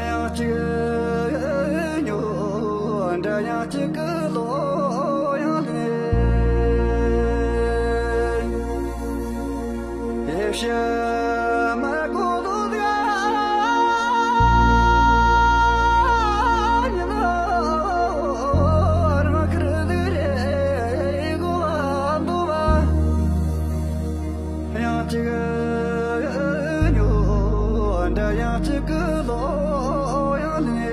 ཡང་གཅིག་ཉོ་འདྲ་ཡང་གཅིག་གི་ལོ་ཡང་ལེན། ཨེ་ཤ་མ་གོ་ལོ་ལ་ཉི་ལོ་རང་ཁར་ལུ་རེ་གོ་འདོ་བ། ཡང་གཅིག་ཉོ་འདྲ་ཡང་གཅིག་གི་ལོ་ཡང་ལེན།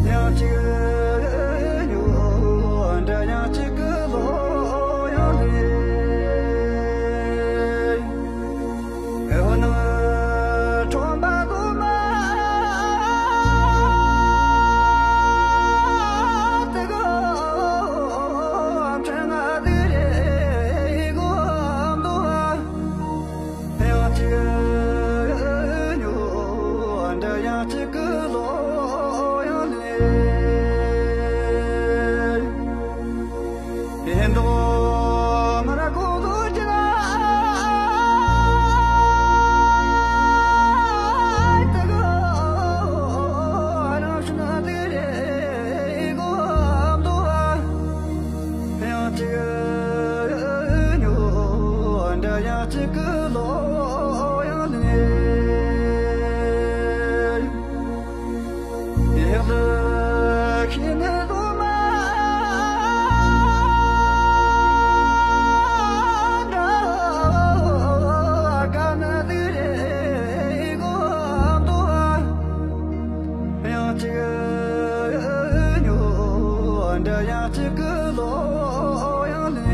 ཡང་གཅིག་ཉོ་འདྲ་ཡང་གཅིག་གི་ལོ་ཡང་ལེན། ཡང་གཅིག་ཉོ་འདྲ་ཡང་གཅིག་གི་ལོ་ཡང་ལེན། ཡིན་དོ་མ་ར་གོ་དོ་ཅི་ལ་ཏི་གོ་རང་ཤུ་ན་ཏི་རེ་གོ་འདོ་བ། ཡང་གཅིག་ཉོ་འདྲ་ཡང་གཅིག་གི་ལོ་ཡང་ལེན། ཡག་ལ་ཁྱི་ནི་ལོ་མ་འདྲ་ག་ན་ལི་རེ་གོ་འདོ་བ། ཡང་གཅིག་ཉོ་འདྲ་ཡང་གཅིག་གི་ལོ་ཡང་ལེན།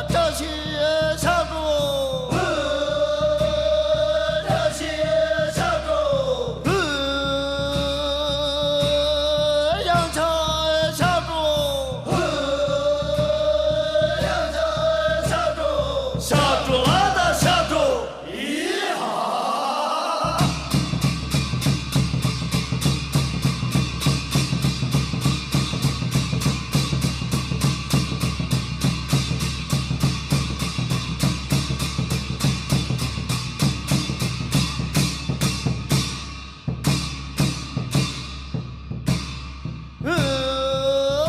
བཀྲ་ཤིས་ཕྱག་དྲུག། བཀྲ་ཤིས་ཕྱག་དྲུག། དབྱངས་འཆར་ཕྱག་དྲུག། དབྱངས་འཆར་ཕྱག་དྲུག། ཕྱག་དྲུག་ཨ་ད་ཕྱག་དྲུག། ཡི་ཧ།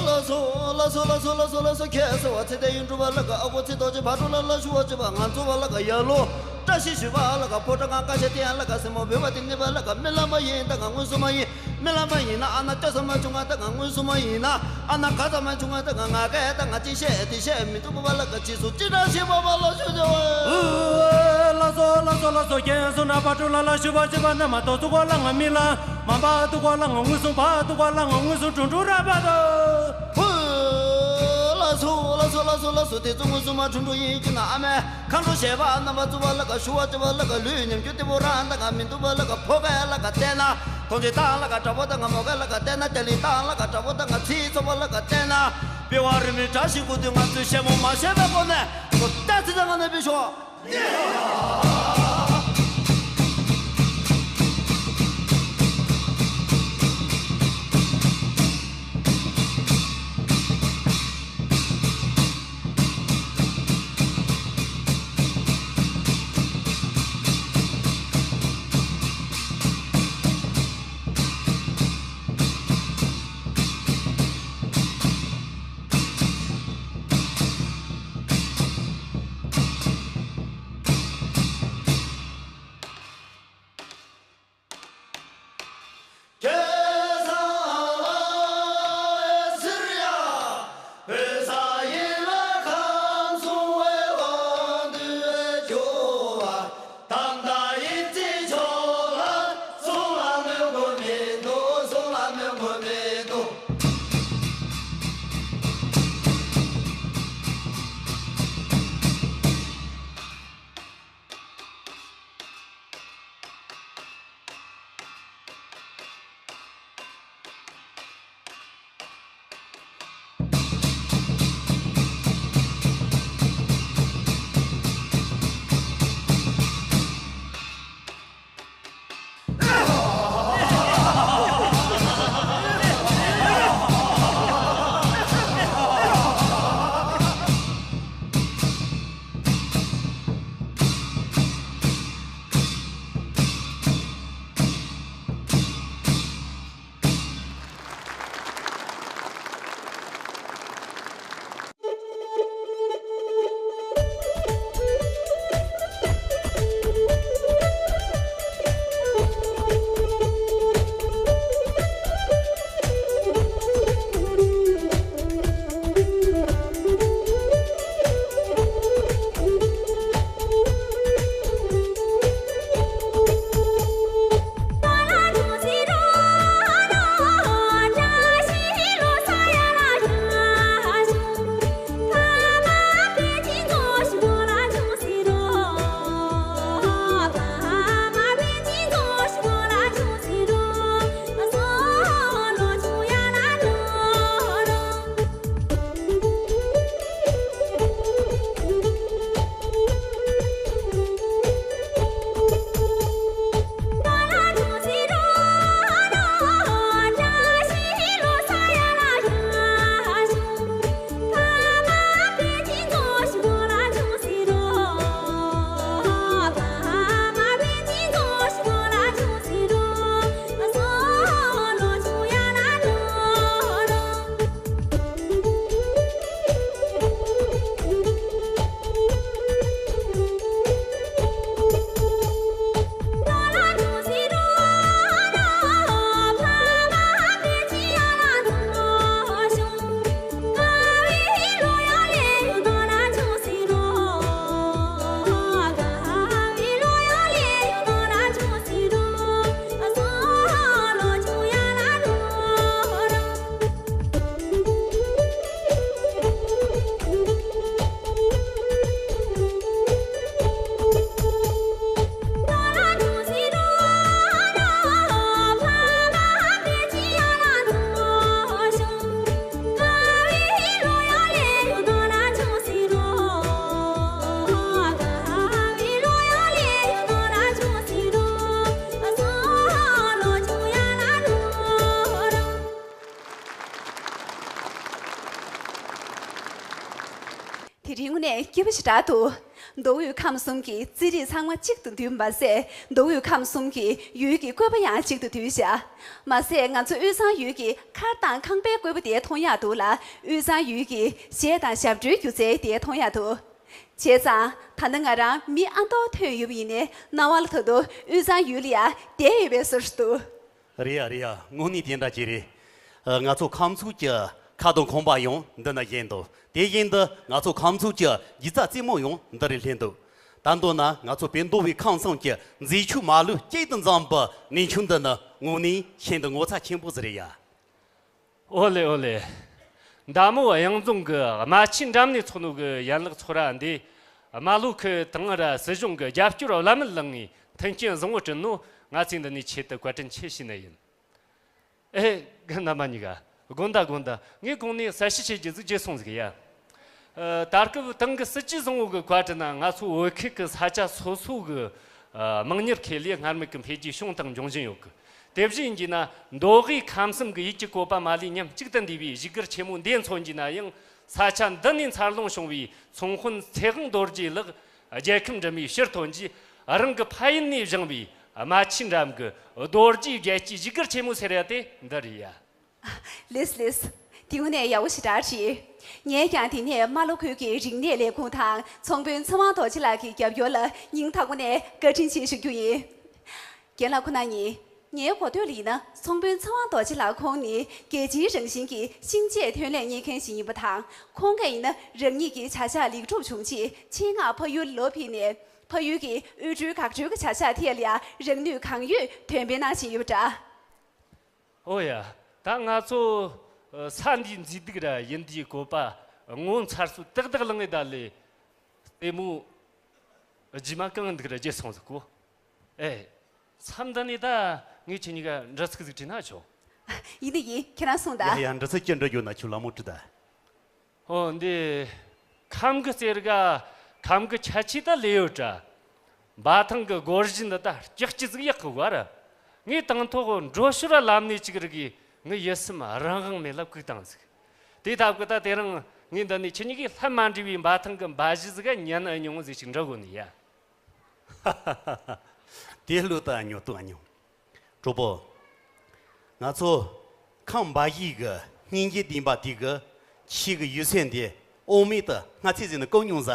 ལགས་སོ། ལགས་སོ། ལགས་སོ། ལགས་སོ། ལགས་སོ། ལགས་སོ། ཁྱེད་གསོལ་བ་ཚེ་བརྟན་ཡུལ་འགྲུབ་པ་ལ་དགའ། ཨ་ཁུ་ཚེ་རྡོ་རྗེ་ཕ་གྲུ་ལ་ལ་ཞུ་བ་བྱེད་པ། ང་ཚོ་བ་ལ་དགའ། ཡར་ལོ་བཀྲ་ཤིས་ཞུ་བ་ལ་དགའ། ཕོ་བྲང་ང་བཀའ་ཤག་སྟེང་ལ་དགའ། སྲས་མོ་བོད་པ་དེ་ནི་བ་ལ་དགའ། རྨི་ལམ་པ་ཡིན་ད་ང་དངོས་སུ་མ་ཡིན། རྨི་ལམ་པ་ཡིན་ན་ཨ་ན་སྐྱོ་ས་མ་བྱུང་ང་ད་ང་དངོས་སུ་མ་ཡིན་ན་ཨ་ན་ག་ས་མ་བྱུང་ང་ད་ང་ང་སྐད་ད་ང་ཅི་བཤད་དེ་བཤད་མི་འདུག་བ་ལ་དགའ། ཅི་སུ་ཅི་འདྲ་ཞིག་བ་བ་ལ་ཞུ་བྱེད་བ། ལགས་སོ། ལགས་སོ། ལགས་སོ། ཁྱེད་གསོལ་ན་ཕ་གྲུ་ལ་ལ་ཞུ་བ་བྱེད་པ། རྣམ་མ་ཏོ་ཚུགས་པ་ལ་ང་རྨི་ལམ། མ་པ་འདུག་པ་ལ་ང་མངོན་སུམ། པ་འདུག་པ་ལ་ང་མངོན་སུམ། དྲུང་དྲུང་ར་པ་དོ། ཧུ། ལགས་སོ། ལགས་སོ། ལགས་སོ། ལགས་སོ། དེ་ཚོ་མངོན་སུམ་མ་དྲུང་དྲུང་ཡིན་གྱི་ན་ཨ་མས་མཁའ་འགྲོ་ཞལ་པ་རྣམ་པ་ཚུགས་པ་ལ་དགའ། ཞུ་བ་བྱེད་པ་ལ་དགའ། ལུས་ཉམས་རྒྱུ་དེ་བོ་རང་ད་ང་མི་འདུག་པ་ལ་དགའ། ཕོ་སྐད་ལ་དགའ་བལྟས་ན། མཐོང་ཆེན་བཏང་ལ་དགའ། དྲག་པོ་ད་ང་མོ་སྐད་ལ་དགའ་བལྟས་ན། རྒྱ་ལི་བཏང་ལ་དགའ། དྲག་པོ་ད་ང་ཚིག་ཚོགས་པ་ལ་དགའ་བལྟས་ན། པི་ཝང་རི་མོའི་སྒྲ་ཞིག་གོ་དུས་ང་ཚོས་ཞལ་མོ་མ་བཤད་པའི་སྒོ་ནས་ཁོ་ལྟ་ཚིག་ད་ང་ནས་པི་ཤོག་སྐྱིད་པོ་ཞེ་དྲག་འདུག་མདོ་དབུས་ཁམས་གསུམ་གྱི་རྩིས་རིག་ཚང་མ་གཅིག་ཏུ་འདུས་མ་ཟད། མདོ་དབུས་ཁམས་གསུམ་གྱི་ཡུལ་གྱི་བཀོད་པ་ཡང་གཅིག་ཏུ་འདུས་བཞག་མ་ཟད། ང་ཚོ་དབུས་གཙང་ཡུལ་གྱི་མཁར་དང་ཁང་པའི་བཀོད་པ་དེ་མཐོང་ཡག་འདུག་ལ། དབུས་གཙང་ཡུལ་གྱི་གཞས་དང་ཞབས་བྲོའི་སྒྱུ་རྩལ་དེ་མཐོང་ཡག་འདུག་བྱས་ཙང་ད་ནི་ང་རང་མི་ཨ་མདོ་ཐོན་ཡོད་པ་ཡིན་ནའི། རྣ་བ་ལ་ད་དུང་དབུས་གཙང་ཡུལ་ལ་ཡ་བསྡད་ཡོད་པའི་བཟོ་ཞིག་འདུག་རེད་ཡ་རེད་ཡ། དངོས་གནས་དེ་འདྲ་ཅིག་རེད། ཨ། ང་ཚོ་ཁམས་ཕྱོགས་ཀྱི་ཁ་དོག་ཁང་པ་ཡང་འདི་ན་བཞེངས་འདུག་དེ་བཞིན་དུ་ང་ཚོ་ཁམས་ཕྱོགས་ཀྱི་སྒྱུ་རྩལ་རྩེད་མོ་ཡང་འདི་རུ་སླེབས་འདུག་ད་མདོར་ན་ང་ཚོ་བོད་མདོ་དབུས་ཁམས་གསུམ་གྱི་མཛེས་ཆོས་མ་ལུས་གཅིག་ཏུ་འཛོམས་པའི་གནས་མཆོག་འདི་ནི་དངོས་གནས་ཤིན་ཏུ་ངོ་མཚར་ཆེན་པོ་ཟིག་རེད་ཡ། ཨོ་ལེ་ཨོ་ལེ། མདའ་མོ་གཡང་རྫོང་གི་རྨ་ཆུའི་འགྲམ་ནས་ཚོགས་ནོ་གི་ཡན་ལག་ཚོ་ར་འདི། རྨ་ལྷོ་ཁུལ་དང་ར་སྲིད་གཞུང་གི་རྒྱབ་སྐྱོར་བླ་མེད་ལངས་ངེས་མཐུན་རྐྱེན་བཟང་བོ་བསྐྲུན་ནོ། ང་ཚོས་འདི་ནས་ཆེད་དུ་བཀའ་དྲིན་ཆེ་ཞུས་ནི་ཡིན། ཨེ། རྣམ་པ་གཉིས་ཀ། དགོངས་དག་དགོངས་དག་ངས་གོང་ནས་གསལ་བཤད་བྱེད་རྒྱུ་ཟིག་བརྗེད་སོང་ཟིག་ཡ། ཨ། ད་སྐབས་ཏང་གི་སྲིད་ཇུས་བཟང་བོ་གི་བཀའ་དྲིན་ན། ང་ཚོ་བོད་ཁུལ་གྱི་ས་ཆ་སོ་སོ་གི། ཨ། དམངས་གཉེར་ཁེ་ལས་སྔར་མེད་ཀྱི་འཕེལ་རྒྱས་བྱུང་དང་འབྱུང་བཞིན་ཡོད་གི། དེ་བཞིན་ཡིན་ན་མདོ་དབུས་ཁམས་གསུམ་གྱི་ཡུལ་གྱི་བཀོད་པ་མ་ལུས་མཉམ་གཅིག་ཏུ་འདུས་པའི་བཞུགས་སྒར་ཆེན་མོ་འདི་མཚོན་གྱི་ན་ཡང་། ས་ཆ་འདི་ནས་འཚར་ལོངས་བྱུང་བའི་ཚོང་དཔོན་ཚེ་དབང་རྡོ་རྗེ་ལགས་རྒྱལ་ཁམས་འགྲིམ་པའི་ཕྱིར་ཐོན་རྗེས། རང་གི་ཕ་ཡུལ་ནས་བཞེངས་པའི་རྨ་ཆུའི་འགྲམ་གྱི་རྡོ་རྗེ་རྒྱལ་གྱི་བཞུགས་སྒར་ཆེན་མོ་ཟེར་ཡ་དེ་འདི་རེད་ཡ། ལེགས་ལེགས། དེ་དངོས་གནས་ཡག་པོ་ཞེ་དྲག་རེད། ངས་ཀྱང་དེ་ནས་རྨ་ལྷོ་ཁུལ་གྱི་རིག་གནས་ལས་ཁུངས་དང་ཚོང་དཔོན་ཚེ་དབང་རྡོ་རྗེ་ལགས་ཀྱི་རྒྱབ་སྐྱོར་ལ་སྙིང་ཐག་པ་ནས་བཀའ་དྲིན་ཆེ་ཞུ་རྒྱུ་ཡིན། རྒན་ལགས་ཁོ་ན་ཉིད། ངའི་གོ་ཐོས་ལ་ཡིན་ན་ཚོང་དཔོན་ཚེ་དབང་རྡོ་རྗེ་ལགས་ཁོང་ནི་རྒྱལ་སྤྱིའི་རང་བཞིན་གྱི་ཤིང་ཆས་ཐོན་ལས་གཉེར་མཁན་ཞིག་ཡིན་པ་དང་། ཁོང་གིས་ཡིན་ན་རང་ཉིད་ཀྱི་བྱ་གཞག་ལེགས་གྲུབ་བྱུང་རྗེས་ཆེད་མངགས་ཕ་ཡུལ་ལོག་ཕེབས་ནས་ཕ་ཡུལ་གྱི་དབུལ་སྒྲོལ་འགག་སྒྲོལ་གྱི་བྱ་གཞག་ཐད་ལ་ཡང་རང་ནུས་གང་ཡོད་འདོན་སྤེལ་གནང་བཞིན་ཡོད་པ་འདྲ། ཨོ་ཡ། ད་ང་ཚོ་ས་འདིའི་མཛེས་སྡུག་ར་ཡུལ་འདིའི་བཀོད་པ་ངོ་མཚར་སོ་ཏག་ཏག་ལངས་ངེ་ད་ལེ། ལྟད་མོ་རྗེས་མ་གང་འདུག་ར་བརྗེད་སོང་ཟིག་གོ། ཨེ། མཚམས་འདི་ནས་ད་ངས་ཁྱེད་གཉིས་ཀ་འདྲི་ཚིག་ཟིག་དྲིས་ན་ཆོག་ཡིན་ནི་ཡིན། ཁྱེད་རང་གསུངས་ད། ཡ་ཡ། འདྲི་ཚིག་ཅི་འདྲི་རྒྱུ་ན་ཁྱོད་ལ་མོ་དྲི་ད། ཨོ་འདི། ཁམས་གི་རྩེ་ར་ག་ཁམས་གི་ཁྱད་ཆོས་ད་ལོས་ཡོད་དྲ། འབའ་ཐང་གི་སྒོར་གཞས་འདི་ད་སྐྱག་ཅི་ཟིག་ཡག་གི་བ་ར། ངས་དང་ཐོག་འགྲོ་ཤོར་ར་ལམ་ནས་ཅིག་རིག་གི་ངའི་ཡིད་སེམས་རང་དབང་མེད་ལ་བཀུག་བཏང་ཟིག་དེ་ཐབས་གི་ད་དེ་རིང་ངས་འདི་ནས་ཁྱེད་གཉིས་ཀྱི་ལྷད་མ་འདྲེས་པའི་འབའ་ཐང་གི་འབའ་གཞས་ཟིག་ག་ཉན་ཨ་མྱོང་ཟིག་ཅིག་འདྲི་གོ་ནི་ཡ། དེ་ལོས་ད་ཨ་མྱོང་དུ་ཨ་མྱོང་། གྲོགས་པོ། ང་ཚོ་ཁམས་འབའ་གཞས་གི་སྙིང་རྗེ་ལྡན་པ་དེ་གི་ཆེད་གི་ཡོད་ཚད་འདི་དབང་མེད་དུ་སྔ་ཚིག་ཟིན་ནི་ཀོ་མྱོང་ཟ།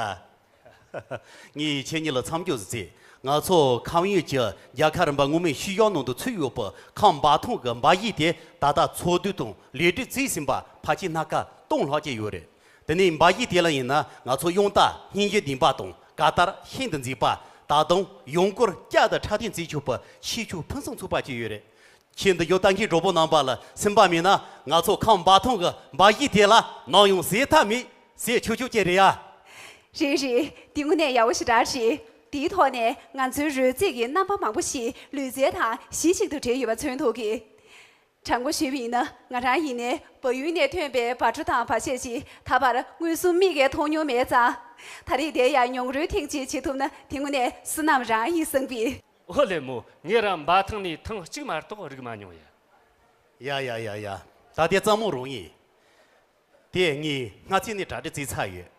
ངས་ཁྱེད་གཉིས་ལ་མཚམས་སྦྱོར་ཟིག་བྱེད། ང་ཚོ་ཁམས་ཡུལ་གྱི་རྒྱལ་ཁབ་རིམ་པ་སྔོན་མའི་ཤུལ་བཞག་ནང་དུ་ཚུད་ཡོད་པའི་ཁམས་འབའ་ཐང་གི་འབའ་གཞས་དེ་ད་ལྟ་འཚོ་སྡུད་དང་ལེགས་སྒྲིག་བྱས་ཟིན་པ་ཕལ་ཆེར་སྣ་ཁ་སྟོང་ལྷག་ཅིག་ཡོད་རེད། དེ་ནས་འབའ་གཞས་དེ་ལ་ཡིན་ན་ང་ཚོ་དབྱངས་རྟ་སྙིང་རྗེ་ལྡན་པ་དང་ག་དར་ཤིན་ཏུ་མཛེས་པ། ད་དུང་ཡང་སྐོར་བསྐྱར་དུ་འཁྲབ་སྟོན་བྱེད་ཆོག་པའི་ཁྱད་ཆོས་ཕུན་སུམ་ཚོགས་པ་ཅིག་ཡོད་རེད། ཁྱེད་འདི་ཡོད་ལྟ་མཁན་གྲོགས་པོ་རྣམ་པ་ལ་སེམས་པ་མེད་ན་ང་ཚོ་ཁམས་འབའ་ཐང་གི་འབའ་གཞས་དེ་ལ་ནམ་ཡང་ཟད་མཐའ་མེད་ཟེར་ཆོག་ཆོག་ཅིག་རེད་ཡ། རེད་རེད། དེ་དངོས་གནས་ཡག་པོ་ཞེ་དྲག་རེད། དེའི་ཐོག་ནས་ང་ཚོའི་རོལ་རྩེད་ཀྱི་རྣམ་པ་མང་པོ་ཞིག་ལུས་རྩལ་དང་གཞི་གཅིག་ཏུ་འབྲེལ་ཡོད་པ་མཚོན་ཐུབ་ཀི། དྲང་པོ་ཞུས་པ་ཡིན་ན་ང་རང་ཡིན་ནའི་བལ་ཡུལ་ནས་ཐོན་པའི་བ་ཕྲུག་དང་བ་ཤས་ཅིག་ད་བར་མངོན་སུམ་མིག་གིས་མཐོང་མྱོང་མེད་ཙང་། ད་རེས་དེ་ཡང་མྱོང་རོལ་ཐེངས་གཅིག་བྱེད་ཐུབ་ན་དེ་དངོས་གནས་བསོད་ནམས་རང་ཡིན་བསམ་པས། ཨོ་ལེ་མོ། ངས་རང་འབའ་ཐང་ནས་ཐེངས་གཅིག་མ་གཏོགས་རིག་མ་མྱོང་ཡ། ཡ་ཡ་ཡ་ཡ། ད་དེ་གཙང་མོ་རང་ཡིན། དེ་ངས་སྔ་ཚིག་ནས་གྲ་སྒྲིག་བྱས་ཚར་ཡོད།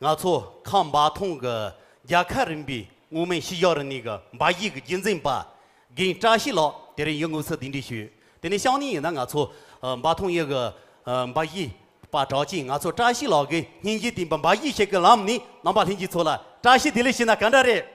ང་ཚོ་ཁམས་འབའ་ཐང་གི་རྒྱལ་ཁབ་རིམ་པའི་སྔོན་མའི་ཤུལ་བཞག་རིག་གནས་ཀྱི་འབའ་གཞས་ཀྱི་རྒྱུན་འཛིན་པ་རྒན་བཀྲ་ཤིས་ལགས་དེ་རིང་ཡུལ་དངོས་སུ་གདན་འདྲེན་ཞུས། དེ་ནས་ཤང་ནས་ཡིན་ན་ང་ཚོ་ཨ་འབའ་ཐང་ཡུལ་གྱི་ཨ་འབའ་གཞས་པ་གྲགས་ཅན་ང་ཚོ་བཀྲ་ཤིས་ལགས་ཀྱིས་སྙིང་རྗེ་ལྡན་པའི་འབའ་གཞས་ཤིག་གི་ལམ་ནས་རྣམ་པ་ལྷན་རྒྱས་ཚོ་ལ་བཀྲ་ཤིས་བདེ་ལེགས་ཞུས་ན་ག་འདྲ་རེད།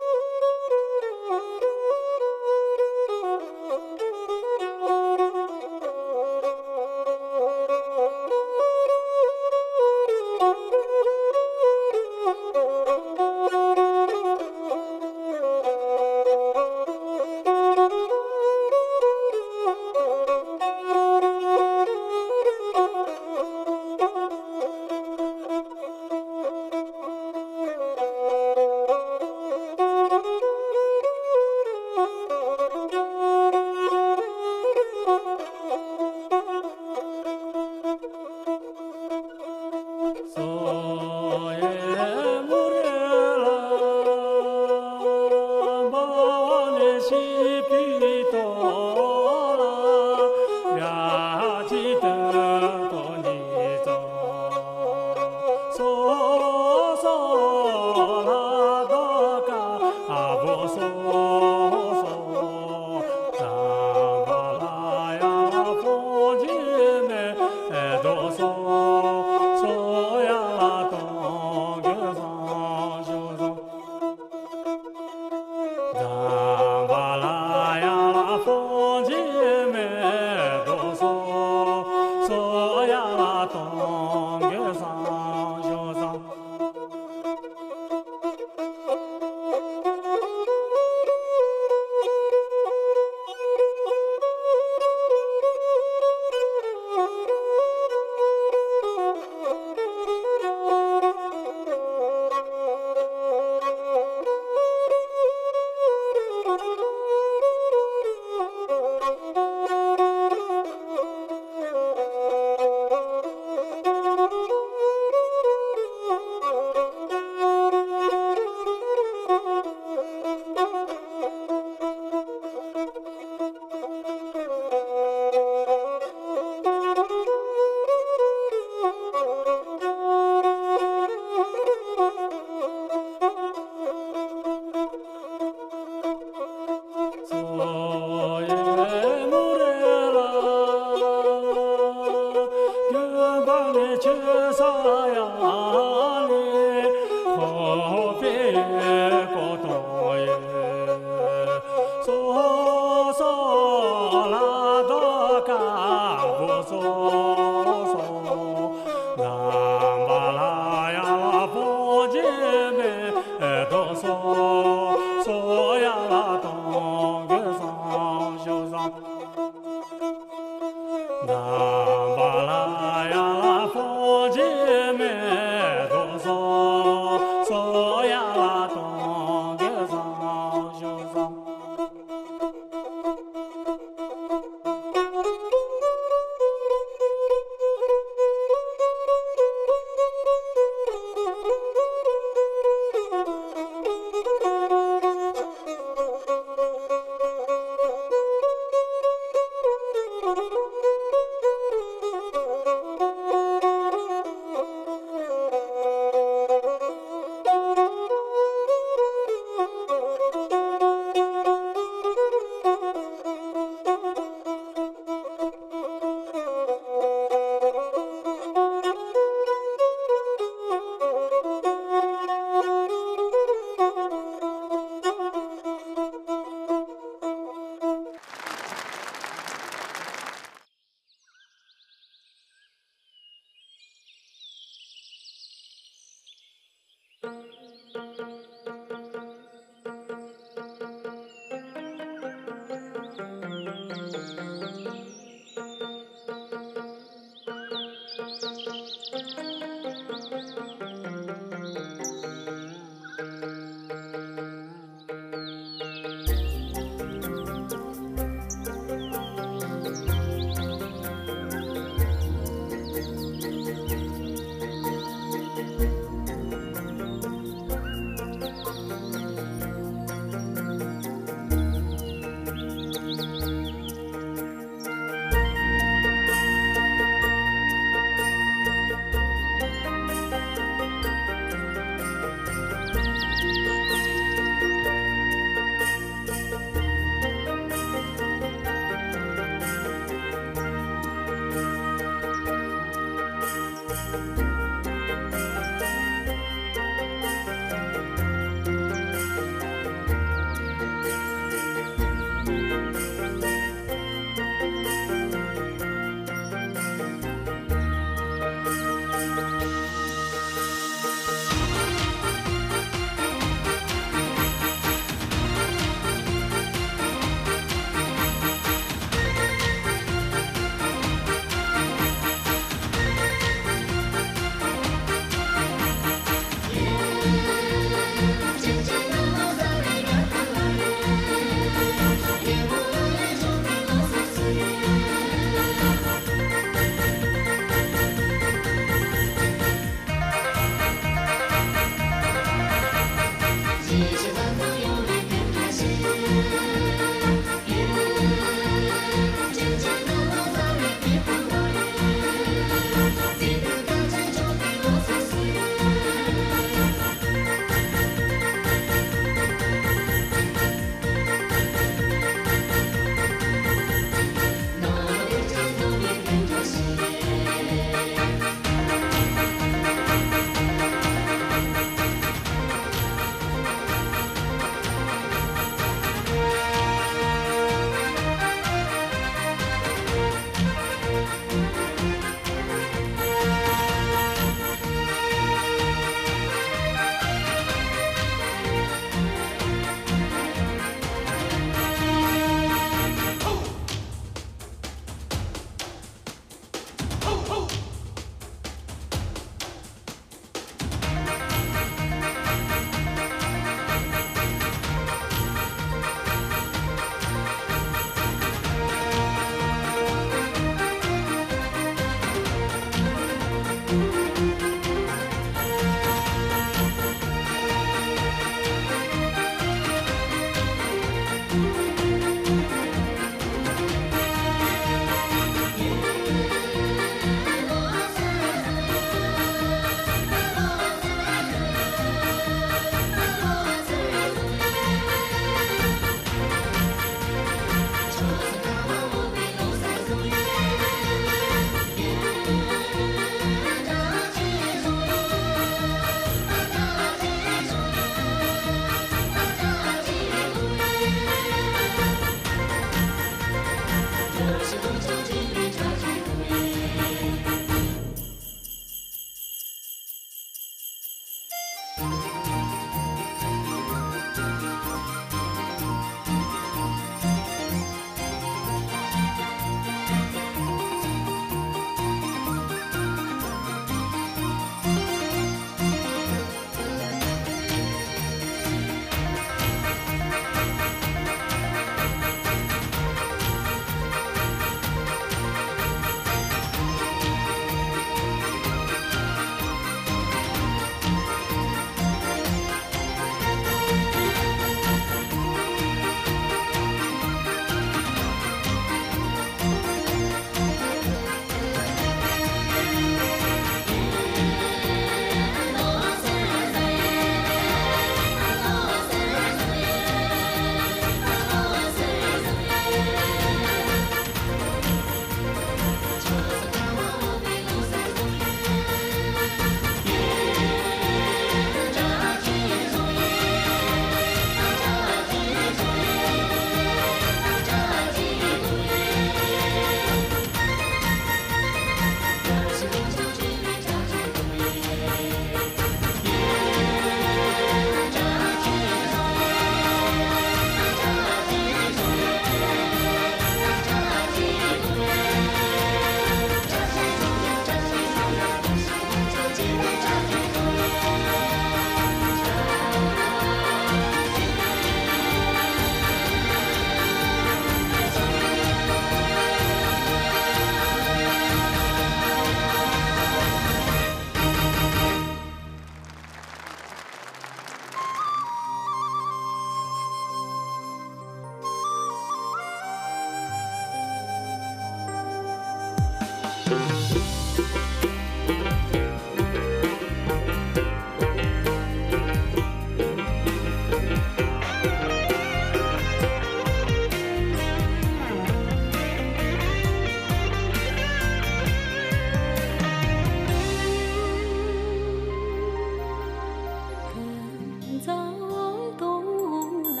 དུང་ལ་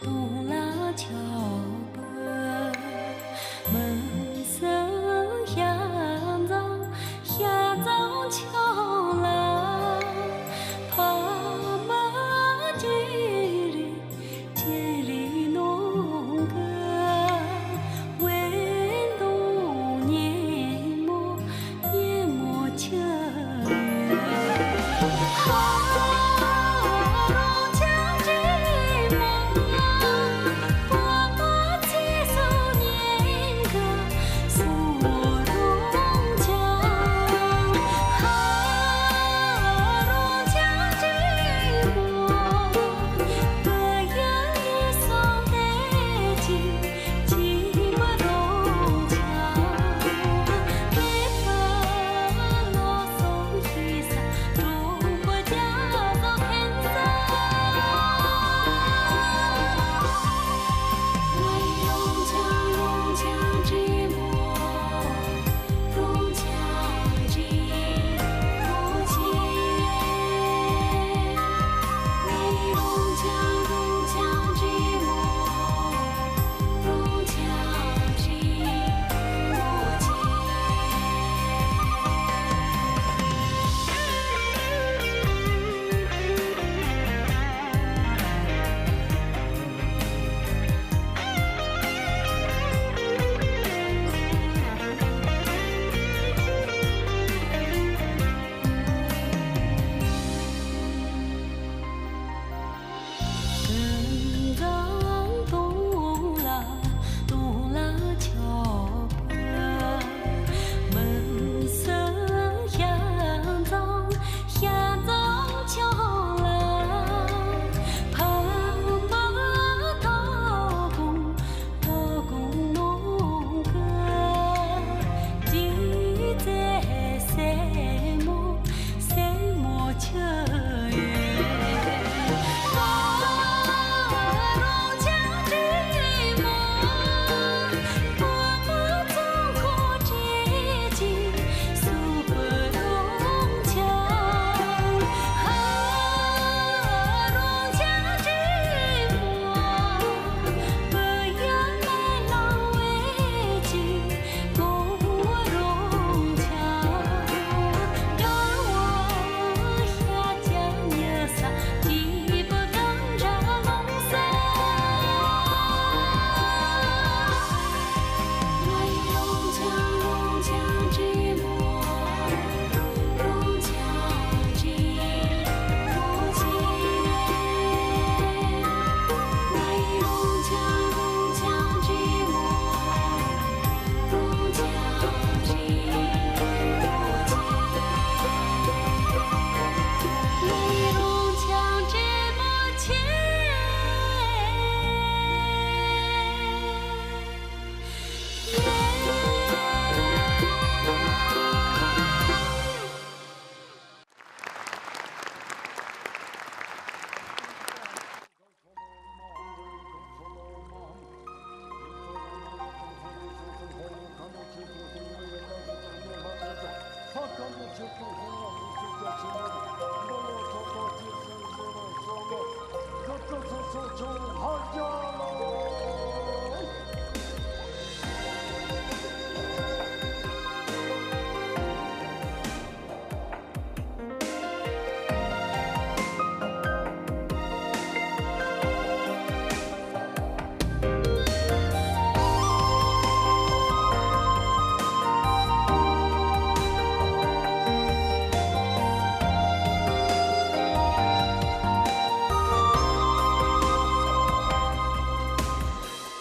དུང་ལ་ཆགས་པའི་མི་སེར་ཤ་མཛངས་ཤ་མཛངས་ཆགས་ལ། ཕ་མ་ཅི་རིགས་ཅི་རིགས་ནང་གི་འོད་སྟོང་ཉིན་མོ།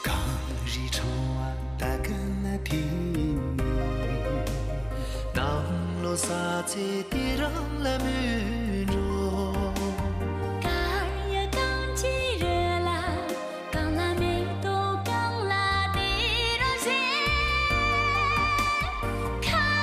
གངས་རི་ཕྲེང་བ་ད་གིན་ན་དེ་ནི། གནམ་ལོ་གསལ་ཚེ་དེ་རང་ལ་མོས་འགྲོ། གངས་ཡ་གངས་ཀྱི་རི་ལ་གངས་ལ་མེ་ཏོག་གངས་ལ་དེ་རང་བཞིན། ཁ་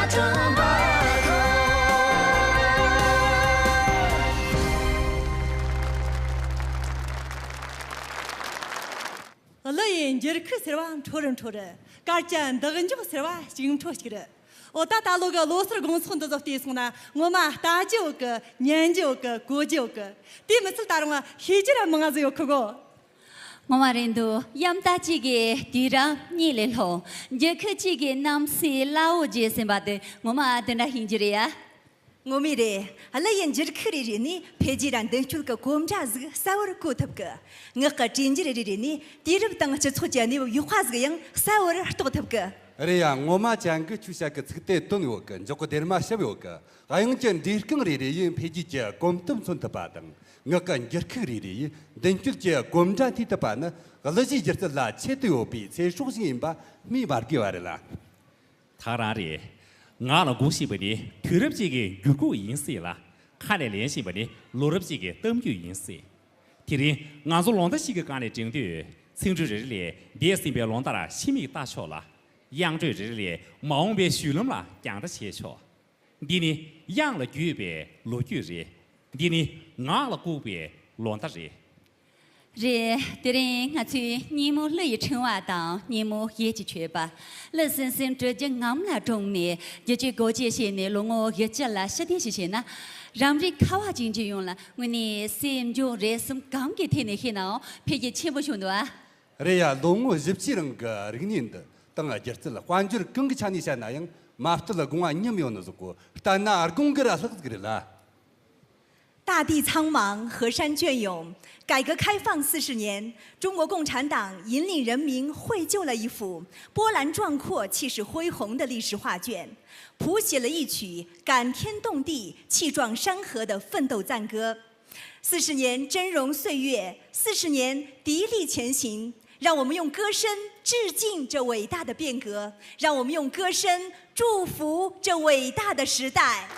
གླུ་ཡི་འགྱུར་ཁུག་ཟེར་བ་འཕྲོ་རུ་འཕྲོ་རུ། གར་གྱི་འདེགས་འཇོག་ཟེར་བ་གཅིག་འཕྲོ་གཅིག་རུ། འོ་ད་ད་ལོ་གི་ལོ་སར་དགོང་ཚོགས་འདི་ཚོ་བལྟས་སོང་ན། ངོ་མ་ལྟ་རྒྱུ་ཡོད་གི། ཉན་རྒྱུ་ཡོད་གི། གོ་རྒྱུ་ཡོད་གི། དེ་མི་ཚད་ད་རུང་ཤེས་རྒྱུ་ར་མང་ང་ཟིག་ཡོད་གི་གོ། ངོ་མ་རེད་འདུག། གཡམ་རྟ་གཅིག་གི་དུས་རབས་གཉིས་ལས་ལྷོ། འགྱུར་ཁུག་གཅིག་གི་རྣམ་སྲས་སླ་བོ་རྗེ་ཟེར་བ་དེ་ངོ་མ་དེ་འདྲ་ཡིན་རྒྱུ་རེད་ཡ། ངོ་མ་རེད། གླུ་ཡི་འགྱུར་ཁུག་རེ་རེ་ནས་འཕེལ་རྒྱས་ར་མདུན་སྐྱོད་ཀྱི་གོམ་སྒྲ་ཟིག་གསལ་བོར་གོ་ཐུབ་གི། ངག་གི་དྲན་འགྱུར་རེ་རེ་ནས་དུས་རབས་དང་སྤྱི་ཚོགས་ཀྱི་གནས་བབ་ཡག་པ་ཟིག་ཡང་གསལ་བོར་རྟོགས་ཐུབ་གི། རེད་ཡ། ངོ་མ་ཅན་གི་ཆུ་ཤ་གི་ཚིག་དེ་དོན་ཡོད་གི། འཇོག་གི་སྡེར་མ་ཞིབ་ཡོད་གི། དབྱངས་ཀྱི་འབྲས་རྐང་རེ་རེ་ཡིས་འཕེལ་རྒྱས་ཀྱི་གོམ་སྟབས་མཚོན་ཐུབ་པ་དང་། ངག་གི་འགྱུར་ཁུག་རེ་རེ་ཡིས་མདུན་སྐྱོད་ཀྱི་གོམ་སྒྲ་མཐུད་ཐུབ་པ་ནི། གླུ་གཞས་སྒྱུ་རྩལ་ལ་ཆེད་དུ་ཡོད་པའི་ཚེ་སྲོག་ཞིག་ཡིན་པ་སྨོས་མ་དགོས་པ་རེད་ལ། ད་རང་རེད། ངག་ལ་འགུག་བཞིན་པ་ནི་དུས་རབས་གཅིག་གི་འགྱུར་ཁུག་ཡིན་སྲིད་ལ། ཁ་ནས་ལེན་བཞིན་པ་ནི་ལོ་རབས་གཅིག་གི་གཏམ་རྒྱུད་ཡིན་སྲིད། དེ་རིང་ང་ཚོ་ལོ་ཟླ་ཞིག་གི་སྒང་ནས་འབྲེང་དུས། ཚིག་འབྲུ་རེ་རེ་ལས་འདས་ཟིན་པའི་ལོ་ཟླར་ཕྱི་མིག་ལྟ་ཆོག་ལ། དབྱངས་འགྲོས་རེ་རེ་ལས་མ་འོངས་པའི་བཞུད་ལམ་ལ་རྒྱང་ལྟ་བྱས་ཆོག། འདི་ནི་དབྱངས་ལ་བརྒྱུས་པའི་ལོ་རྒྱུས་རེད། འདི་ནི་ངག་ལ་བཀུག་པའི་ལོ་ཟླ་རེད། རེད། དེ་རིང་ང་ཚོས་སྙན་མོ་གླུ་ཡི་ཕྲེང་བ་དང་སྙན་མོ་གཞས་ཀྱི་མཆོད་པ། གླུ་སིམ་སིམ་དྲོད་ཀྱི་ངམ་ལ་དྲངས་ནས་བསྒྱུར་བཅོས་སྒོ་འབྱེད་བྱས་ནས་ལོ་ངོ་བཞི་བཅུ་ལ་ཕྱིར་འཐེན་ཞིག་བྱས་ན། རམ་རིགས་ཁ་བ་ཅན་གྱི་ཡོངས་ལ་དངོས་གནས་སེམས་མགྱོགས་རེ་སེམས་གོམས་ཀྱི་ཐད་ནས་བཤད་ནའང་འཕེལ་རྒྱས་ཆེན་པོ་བྱུང་འདུག་ཨ། རེད་ཡ། ལོ་ངོ་བཞི་བཅུའི་རིང་གི་རིག་གནས་འདི་དང་སྒྱུ་རྩལ་དཔལ་འབྱོར་གང་གི་ཆ་ནས་བཤད་ན་ཡང་མ་བསྟུད་ལ་དགོངས་པ་མཉམ་ཡོད་ནི་ཟིག་གོ། ལྟ་ན་དགོངས་གི་ར་ལྷག་ཟིག་རེད་ལ། 大地苍茫，河山隽永。改革开放四十年，中国共产党引领人民绘就了一幅波澜壮阔、气势恢宏的历史画卷，谱写了一曲感天动地、气壮山河的奋斗赞歌。四十年峥嵘岁月，四十年砥砺前行，让我们用歌声致敬这伟大的变革，让我们用歌声祝福这伟大的时代。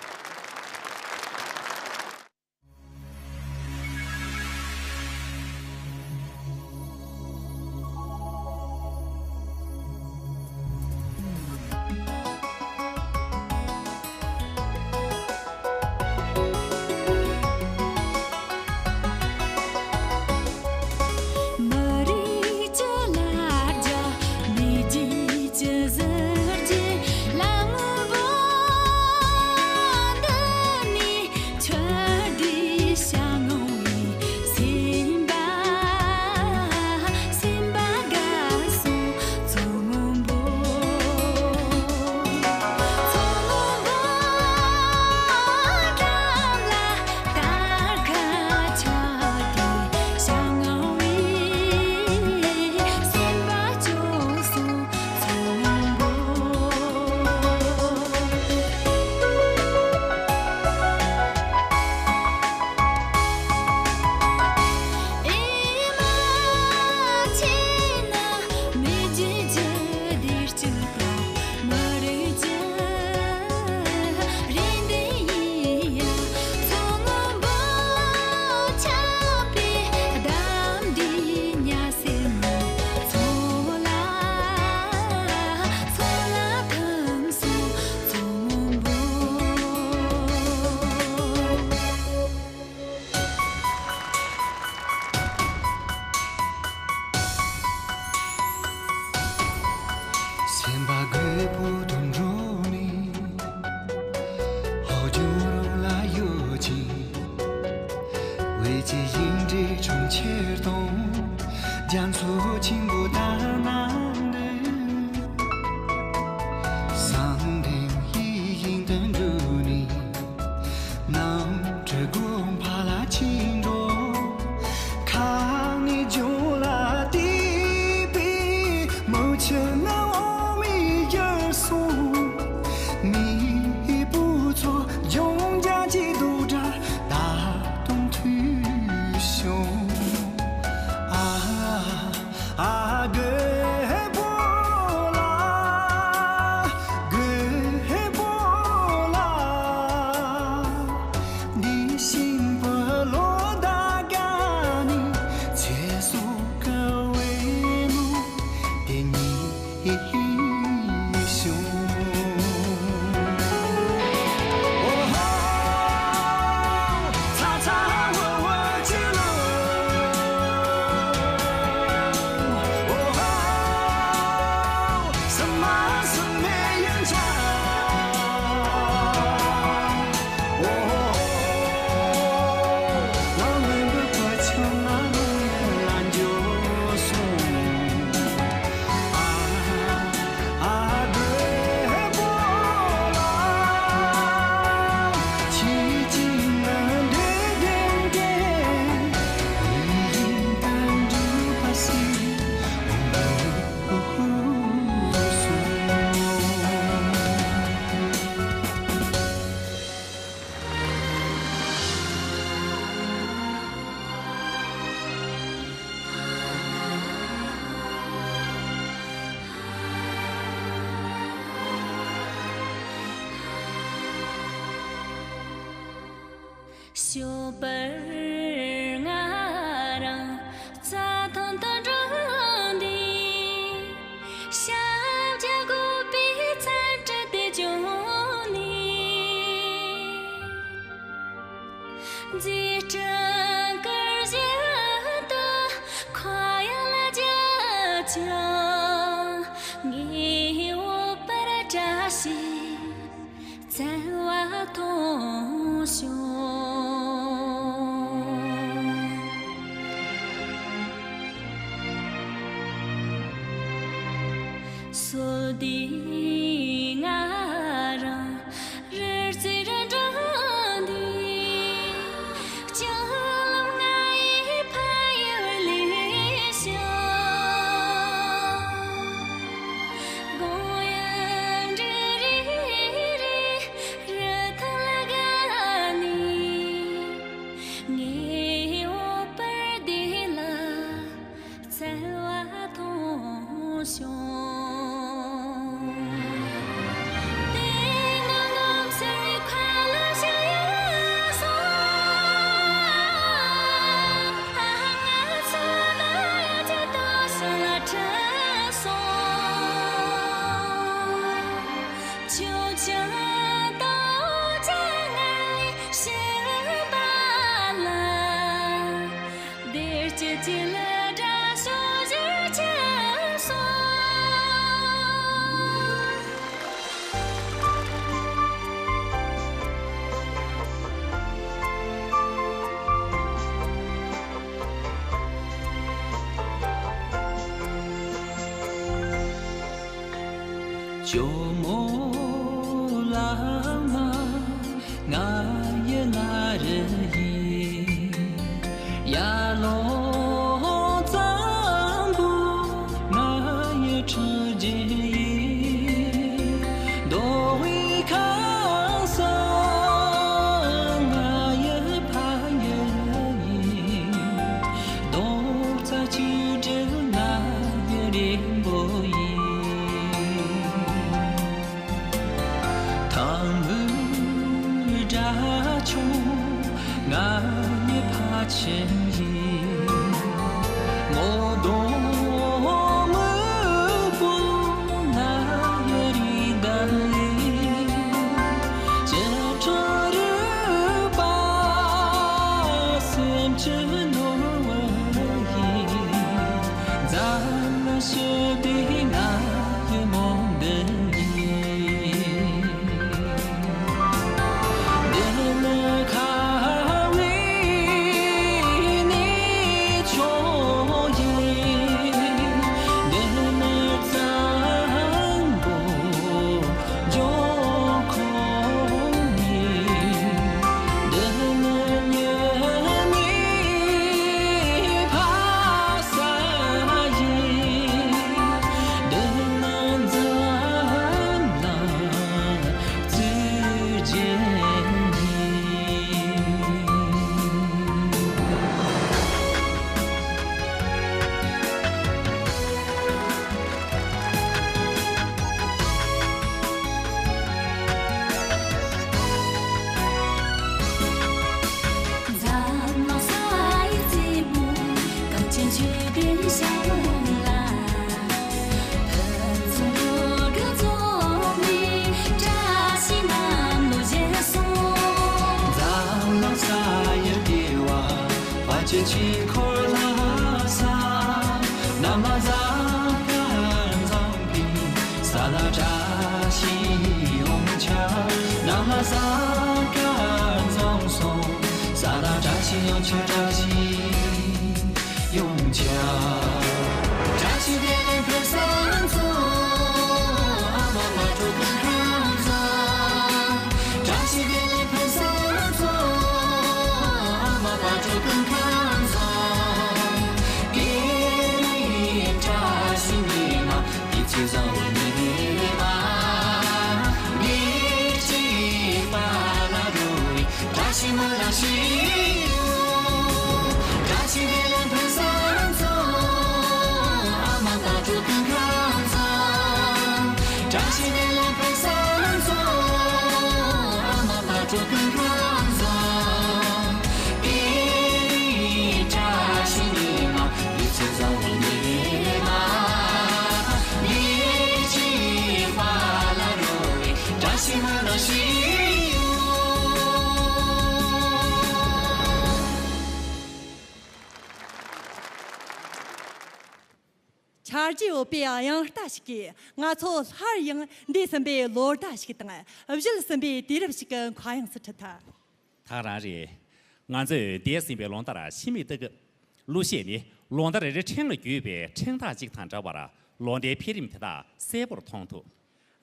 ཞོགས་པར་ང་རང་རྩྭ་ཐང་དུ་འགྲོ་འདི། ཞབས་རྗེས་དགོས་པའི་ཚན་ཁྲ་དེ་བྱུང་ནས། མཛེས་སྤྲིན་དཀར་ཞིང་དུ་མཁའ་དབྱིངས་ལ་རྒྱུ་ཅིང་། ངའི་འོད་འབར་བཀྲ་ཤིས་བརྩེ་བ་ཐོང་ཞོག། སོ་དེ་ང་རང་རི་རྩེར་འགྲོ་འདི། སྤྱང་ལམ་ང་ཡི་ཕ་ཡུལ་ལས་ཤོག། དགོང་ཡང་འབྲི་རི་རི་རི་ཐང་ལ་དགའ་ནས། ངའི་འོད་འབར་འདི་ལ་བརྩེ་བ་ཐོང་ཞོག། དེ་ནས་ངོམ་སེར་བའི་མཁའ་ལ་ཞག་ཡལ་སོང་། ཨ་ང་ཚོ་ན་ཡོད་ཀྱི་དོ་སོང་ལ་ཁྲིད་སོང་། ཆུ་ཆེན་དང་འོ་ཆེན་ང་ལས་ཤེས་པ་ལ། བདེ་སྐྱིད་ཀྱི་ལ་སྒྲ་ཞོ་ཞིག་ཆེན་སོང་། ཇོ་མོ་བླ་མ་ང་ཡི་མངའ་རིས་ཡིན། ཡར་ཀླུང་གཙང་པོ་ང་ཡི་ཁྲི་རྒྱུན་ཡིན། མདོ་དབུས་ཁམས་གསུམ་ང་ཡི་ཕ་ཡུལ་ཡིན། རྡོ་རྩ་བཅུ་དྲུག་ང་ཡི་རེ་འབོད་ཡིན། ཐང་མོའི་སྒྲ་ཆུང་ང་ཡི་ཕ་ཁྱིམ་ཡིན། སྔོ་གདོང་སྨུག་པོ་ང་ཡི་རེ་འདུན་ཡིན། བྱིས་ཁྲི་རུས་པ་སེམས་ཀྱི་ནོར་བུ་ཡིན། འཛམ་གླིང་ཞི་བདེའི་ང་ཡི་སྨོན་འདུན་ཡིན། འདི་ནི་ཁ་བའི་གནས་མཆོག་ཡིན། འདི་ནི་གཙང་པོ་ལྗོངས་ཁོངས་ཡིན། འདི་ནི་མྱུར་མེད་ཕ་ས་ཡིན། འདི་ནི་འཛམ་གླིང་གཙུག་རྒྱན་ཡིན། འཛམ་གླིང་ས་ཡི་རྩེ་མོ་གངས་ཅན་ཆོས་ལྡན་ཞབས་ལ། ཕུན་སུམ་ཚོགས་ཀྱི་འཛོམས་ནས་བཀྲ་ཤིས་གནམ་ལོ་བཞད་སོང་། འཛམ་གླིང་ས་ཡི་བདེ་བ་ཕ་ཁྱིམ་ཆོས་འཁོར་ལ་ས། ནམ་ལ་འཛམ་དཀར་འཛོམས་པའི་ས་ལ་བཀྲ་ཤིས་ཡོང་ཆ། ནམ་ལ་འཛམ་དཀར་འཛོམས་སོང་ས་ལ་བཀྲ་ཤིས་ཡོང་ཆ། བཀྲ་ཤིས་ཡོང་ཆ། བཀྲ་ཤིས་བདེ་ལེགས་ཕུན་སུམ་ཚོགས། ཨ་མ་བག་དྲོ་ཀུན་ཁམས་བཟང་། བཀྲ་ཤིས་བདེ་ལེགས་ཕུན་སུམ་ཚོགས། ཨ་མ་བག་དྲོ་ཀུན་ཁམས་བཟང་། སྐྱེས་རིང་བཀྲ་ཤིས་ཉི་མ། བདེ་སྐྱིད་བཟང་པོའི་ཉི་མ། ཉིན་གཅིག་པ་ལ་རོལ་བའི་བཀྲ་ཤིས་སྨོན་ལམ་ཞིག་ཡོད། བཀྲ་ཤིས་བདེ་ལེགས་ཕུན་སུམ་ཚོགས། ཨ་མ་བག་དྲོ་ཀུན་ཁམས་བཟང་། བཀྲ་ཤིས་བདེ་ལེགས་ཕུན་སུམ་ཚོགས། ཨ་མ་བག་དྲོ་ཀུན་ཁམས་བཟང་། འཆར་གཞི་ཡོད་པའི་དབྱངས་རྟ་ཞིག་གིས་ང་ཚོ་སླར་ཡང་འདས་ཟིན་པའི་ལོ་ཟླ་ཞིག་དང་གཞུད་ཟིན་པའི་དུས་རབས་ཤིག་གི་མཁའ་དབྱིངས་སུ་ཁྲིད་ཐལ། ད་རང་རེད། ང་ཚོས་འདས་ཟིན་པའི་ལོ་ཟླར་ཕྱི་མིག་ལྟ་སྐབས། གླུ་གཞས་ནི་ལོ་ཟླ་རེ་རེའི་ཕྲེང་ལ་བརྒྱུས་པའི་ཕྲེང་ཐག་ཅིག་དང་འདྲ་བར་ལོ་ཟླའི་འཕེལ་རིམ་དེ་དག་གསལ་པོར་མཐོང་ཐུབ།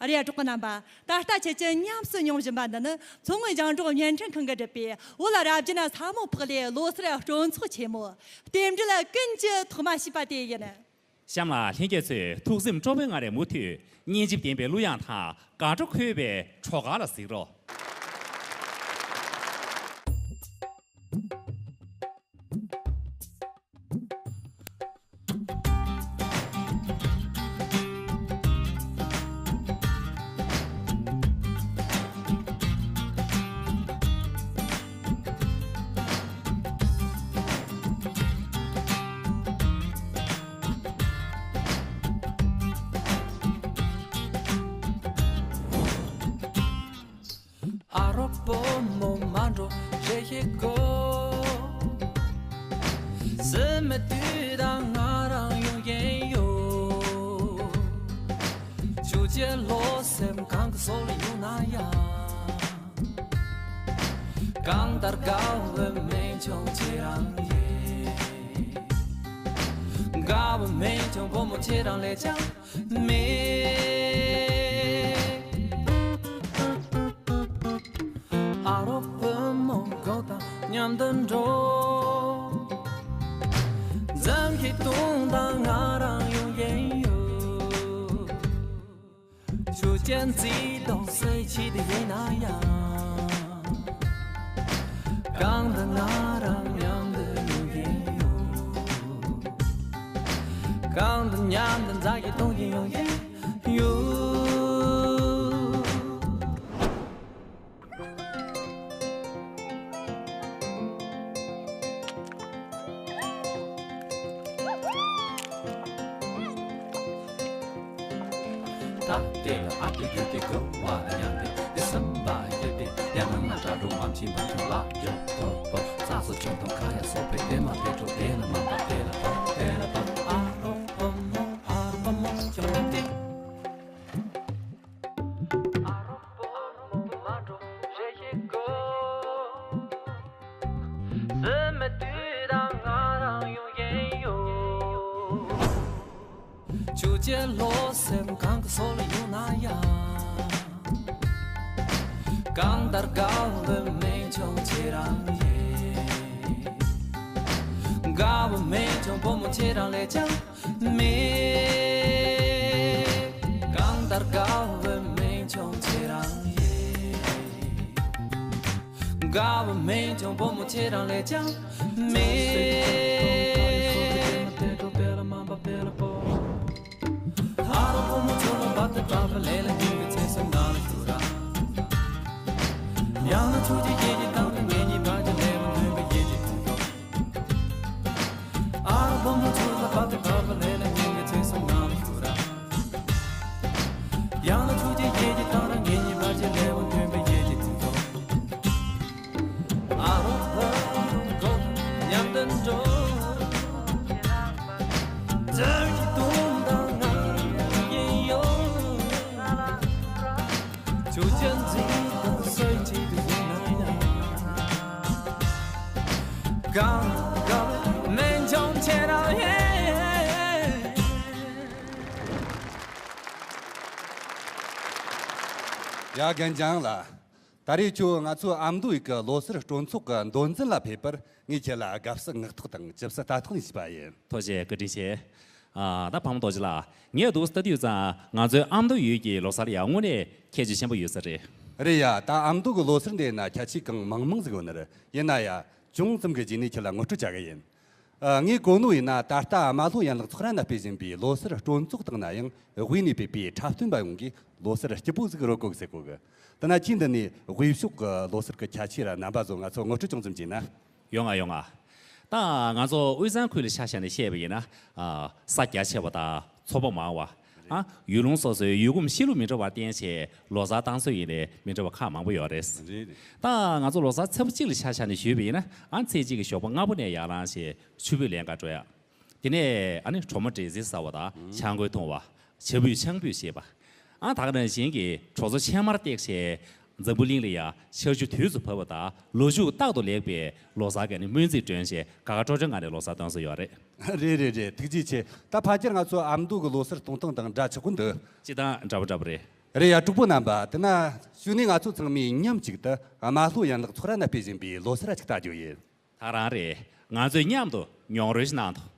ཨ་རེ་ཡ། གྲོགས་པོ་རྣམ་པ། ད་ལྟ་ཁྱེད་ཀྱིས་ཉམས་སུ་མྱོང་བཞིན་པ་འདི་ནི་མཚོ་སྔོན་རྒྱང་སྒྲོག་བརྙན་འཕྲིན་ཁང་གིས་བསྒྲུབས་པའི་བོད་ལ་རབ་བརྗིད་ས་མོ་ཕག་ལོའི་ལོ་སར་སྤྲོ་ཚོགས་ཆེན་མོ་རྟེན་འབྲེལ་ཀུན་གྱི་ཐོག་མ་ཞེས་པ་དེ་ཡིན། གཤམ་ལ་ལྷན་རྒྱས་ཚོས་ཐུགས་སེམས་སྤྲོ་པོའི་ངང་ནས་མུ་མཐུད་སྙིང་རྗེ་ལྡན་པའི་གླུ་དབྱངས་དང་དགའ་སྤྲོ་འཁོལ་བའི་བྲོ་གར་ལ་གཟིགས་རོགས། ཨ་རོ་བུ་མོ་མ་འགྲོ་རེ་ཞིག་གོ། སེམས་མི་དུས་དང་ང་རང་ཡོང་གིན་ཡོད། ཆུ་སྐྱེས་ལོ་སེམས་གང་གི་སོགས་ལ་ཡོང་ན་ཡང་། གང་ལྟར་དགའ་བའི་མི་ཆུང་ཁྱེད་རང་ཡིན། དགའ་བའི་མི་ཆུང་བུ་མོ་ཁྱེད་རང་ལས་ཀྱང་མེད། ཨ་རོ་བུ་མོ་གོ་དང་མཉམ་དུ་འགྲོ། འཛུམ་གྱིས་སྟོན་དང་ང་རང་ཡོང་གིན་ཡོད། ཆུ་སྐྱེས་མཛེས་སྡུག་སེ་ཆེ་དེ་ཡིན་ན་ཡང་། གང་དུ་ང་རང་མཉམ་དུ་ཡོང་གིན་ཡོད། གང་དུ་མཉམ་དུ་མཛའ་ཡིས་སྟོན་གིན་ཡོང་གིན་ཡོད། ད་དེ་ལ་ཨ་ཏི་རྒྱུ་དེ་གོ་བ་ལ་ཡང་དེ་དེ་སེམས་པ་ཡོད་དེ་ཡང་ན་ང་དྲ་གྲོགས་མ་བྱིན་པ་ཆུང་ལ་ཡོད་ཐོབ་པོ་ས་སོ་ཆུང་དང་ཁ་ཡ་སོ་པའི་དེ་མ་དེ་གྲོགས་དེ་ལ་མ་པ་དེ་ལ་ཐོབ་དེ་ལ་ཐོབ། ཨ་རོ་བུ་མོ་ཨ་རོ་བུ་མོ་ཆུང་དེ། ཨ་རོ་བུ་མོ་མ་འགྲོ་རེ་ཞིག་གོ། སེམས་མི་དུས་དང་ང་རང་ཡོང་གིན་ཡོད། ཆུ་སྐྱེས་ལོ་སེམས་གང་གི་སོགས་ལ་ཡོང་ན་ཡང་། གང་ལྟར་དགའ་བའི་མི་ཆུང་ཁྱེད་རང་ཡིན། དགའ་བའི་མི་ཆུང་བུ་མོ་ཁྱེད་རང་ལས་ཀྱང་མེད། གང་ལྟར་དགའ་བའི་མི་ཆུང་ཁྱེད་རང་ཡིན། དགའ་བའི་མི་ཆུང་བུ་མོ་ཁྱེད་རང་ལས་ཀྱང་མེད། ཨ་རོ་བུ་མོ་ཚོ་ལ་བ་དེ་བྲག་པ་ལས་ལ་ཉིན་གྱི་ཚེ་སུ་ང་ལ་ཞུ་ར། ཡང་ན་ཆུ་གི་ཡེ་གི་དང་དུ་ངེད་གཉིས་བར་གྱི་ལས་བུ་འདོན་པའི་ཡེ་གི་ཁོང་ཁྲོ། ཨ་རོ་བུ་མོ་ཚོ་ལ་བ་དེ་བྲག་པ་ལས་ལ་ཉིན་གྱི་ཚེ་སུ་ང་ལ་ཞུ་ར། ཡང་ན་ཆུ་གི་ཡེ་གི་དང་ར་ངེད་གཉིས་བར་གྱི་ལས་བུ་འདོན་པའི་ཡེ་གི་ཁོང་ཁྲོ། ཨ་རོ་བུ་མོ་མཉམ་དུ་འགྲོ། འཛུམ་གྱིས་སྟོན་དང་ང་ཡིན་ཡོད། ཆུ་ཆེན་འཛིན་དང་སོས་ཅིག་ཏུ་ཡིན་ན་ཡང་། གང་ག་མེ་འཇོམས་ཆེ་རང་ཡིན། ཡ་རྒན་ལྕམ་ལགས། ད་རེས་ཁྱོད་ང་ཚོའི་ཨ་མདོ་ཡུལ་གྱི་ལོ་སར་སྤྲོ་ཚོགས་ཀྱི་མདོ་འཛིན་ལ་ཕེབས་པར་ངས་ཁྱེད་ལ་དགའ་བསུ་ངག་ཐོག་དང་ཇི་བསུ་ལྟ་ཐོག་ནས་ཞུས་པ་ཡིན། ཐུགས་རྗེ་བཀའ་དྲིན་ཆེ། ཨ། ད་ཕ་མ་རྡོ་རྗེ་ལགས། ངས་འདུག་ལྟ་དུས་ཙང་ང་ཚོའི་ཨ་མདོ་ཡུལ་གྱི་ལོ་སར་ཡང་དངོས་གནས་ཁྱད་ཆོས་ཆེན་པོ་ཡོད་ས་རེད། རེད་ཡ། ད་ཨ་མདོ་གི་ལོ་སར་འདི་ན་ཁྱད་ཆོས་གང་མང་མང་ཟིག་ཡོད་ནི་རེད། ཡིན་ན་ཡ། ཅུང་ཙམ་གྱི་རྗེས་ནས་ཁྱེད་ལ་ངོ་སྤྲོད་བྱ་གི་ཡིན། ཨ། ངས་གོ་ནོ་ཡིན་ན་ད་ལྟ་རྨ་ལྷོ་ཡན་ལག་ཚོགས་ར་ན་སྤེལ་བཞིན་པའི་ལོ་སར་སྤྲོ་ཚོགས་དང་ན་ཡང་དབུས་ནས་ཕེབས་པའི་འཁྲབ་སྟོན་པ་ཡོངས་ཀྱིས་ལོ་སར་སྐྱིད་པོ་ཟིག་རོལ་གོ་གི་ཟེར་གོ་གི། དེ་ན་ཁྱེད་འདི་ནས་དབུས་ཕྱོགས་ཀྱི་ལོ་སར་གྱི་ཁྱད་ཆོས་ར་རྣམ་པ་ཚོ་ང་ཚོ་ངོ་སྤྲོད་ཅུང་ཙམ་བྱས་ན། ཡོང་ང་ཡོང་ང་། ད་ང་ཚོ་དབུས་གཙང་ཁུལ་ལ་ཆ་བཞག་ནས་བཤད་པ་ཡིན་ན། ཨ། ས་རྒྱ་ཆེ་བ་དང་ཚོ་པ་མང་བ། ཨ། ཡུལ་ལུང་སོ་སོའི་ཡུལ་གོམས་གཤིས་ལུགས་མི་འདྲ་བ་བརྟེན་བྱས་ལོ་གསར་བཏང་སྲོལ་ཡིན་ནའི་མི་འདྲ་བ་ཁག་མང་པོ་ཡོད་རེད། རེད་རེད། ད་ང་ཚོ་ལོ་གསར་ཚེས་པ་གཅིག་ལ་ཆ་བཞག་ནས་ཞུས་པ་ཡིན་ན། ཨ། ཚེས་གཅིག་གི་ཞོགས་པ་སྔ་པོ་ནས་ཡར་ལངས་བྱས་ཆུ་བོས་ལེན་ག་འགྲོ་ཡ། དེ་ནས་ཨ་ནི་གྲོ་མ་འབྲས་སིལ་ཟ་བ་དང་། ཆང་གོས་འཐུང་བ། བྱ་འབུད་ཆང་འབུད་བྱེད་པ། ཨ། ད་ག་ནང་བཞིན་གྱི་གྲོ་ཚོ་ཕྱེ་མར་བཏེགས་བྱས་འཛམ་བུ་གླིང་ལ་ཡ་ཆར་ཆུ་དུས་སུ་བབས་པ་དང་། ལོ་ཕྱུགས་རྟག་ཏུ་ལེགས་པའི་ལོ་གསར་གྱི་ནི་སྨོན་ཚིག་སྒྲོན་བྱས་དགའ་དགའ་སྤྲོ་སྤྲོའི་ངང་ནས་ལོ་གསར་གཏོང་སྲོལ་ཡོད་རེད། རེད་རེད་རེད། ཐུགས་རྗེ་ཆེ། ད་ཕལ་ཆེར་ང་ཚོ་ཨ་མདོ་གི་ལོ་གསར་གཏོང་སྟངས་དང་འདྲ་ཆགས་ཀྱི་འདུག་སྤྱིར་བཏང་འདྲ་པོ་འདྲ་པོ་རེད། རེད་ཡ། གྲོགས་པོ་རྣམ་པ། དེ་ན་གཞུག་ནས་ང་ཚོ་ཚང་མས་མཉམ་གཅིག་ཏུ་རྨ་ལྷོ་ཡན་ལག་ཚོགས་ར་ནས་སྤེལ་བཞིན་པའི་ལོ་གསར་ཅིག་ལྟ་རྒྱུ་ཡིན། ད་རང་རེད། ང་ཚོས་མཉམ་དུ་མྱོང་རོལ་ཞིག་གནང་དང་།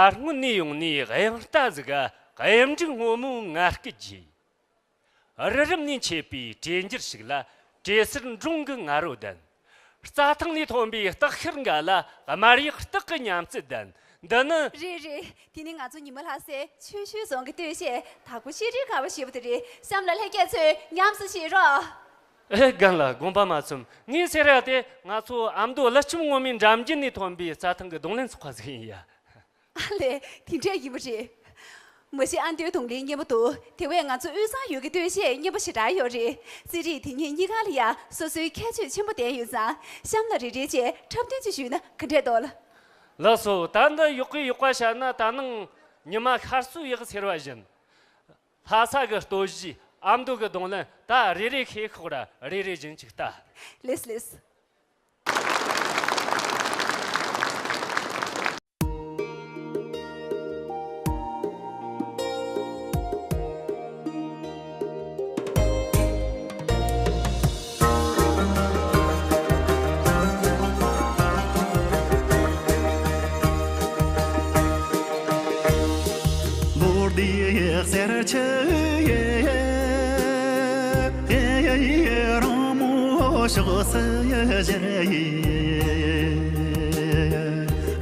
ད་སྔོན་ནས་ཡོང་ནས་གཡང་རྟ་ཟིག་ག་གཡུ་འབྲུག་སྔོན་མོའི་ངར་སྐད་རྒྱས། རི་རབ་ནས་མཆེད་པའི་གྲེ་འགྱུར་ཞིག་ལ། གྲེ་སར་འབྲོང་གི་ང་རོ་ལྡན། རྩྭ་ཐང་ནས་ཐོན་པའི་སྟག་ཤར་འགའ་ལ་དམར་ཡག་སྟག་གི་ཉམས་ཚད་ལྡན། འདི་ནི། རེད་རེད། དེ་ནི་ང་ཚོ་ཉི་མ་ལྷ་སའི་ཆུ་ཤུལ་རྫོང་གི་སྟོད་གཞས་དྭགས་པོ་ཤེས་རིག་ཁ་བ་ཞེས་པ་དེ་རེད། གཤམ་ལ་ལྷན་རྒྱས་ཚོས་ཉམས་སུ་བཞེས་རོགས། ཨེ་རྒན་ལགས། དགོངས་པ་མ་ཚོམ། ངའི་སེ་ར་དེ་ང་ཚོ་ཨ་མདོ་ཀླུ་ཆུ་སྔོན་མོའི་འགྲམ་རྒྱུད་ནས་ཐོན་པའི་རྩྭ་ཐང་གི་རྡུང་ལེན་ཚོགས་པ་ཟིག་ཡིན་ཡ། ཨ་ལས། དེ་འདྲ་ཡིན་པ་རེད། མ་གཞི་ཨ་མདོའི་རྡུང་ལེན་སྙན་པོ་འདུག་དེ་བས་ང་ཚོ་དབུས་གཙང་ཡུལ་གྱི་སྟོད་གཞས་སྙན་པོ་ཞེ་དྲག་ཡོད་རེད། རྩེད་རིགས་དེ་གཉིས་གཉིས་ཀ་ལ་ཡང་སོ་སོའི་ཁྱད་ཆོས་ཆེན་པོ་ལྡན་ཡོད་ཙང་། གཤམ་ལ་རེ་རེ་བྱས་འཁྲབ་སྟོན་ཅིག་ཞུས་ན་ག་འདྲས་འདུག་ལགས། ལགས་སོ། ད་འདི་ཡག་གི་ཡག་པ་བཤད་ན། ད་ནངས་ཉི་མ་ཤར་གསོལ་ཡག་ཟེར་བ་བཞིན། ལྷ་ས་གི་སྟོད་གཞས་ཨ་མདོ་གི་རྡུང་ལེན་ད་རེ་རེ་ཤེས་ཤོག་ར། རེ་རེ་བཞིན་ཅིག་ལྟ། ལེས་ལེས། ལོ་ཟླའི་གསེར་ཆུ་ཡི། རང་མོ་ཕྱོགས་སུ་བཞུར་ཡི།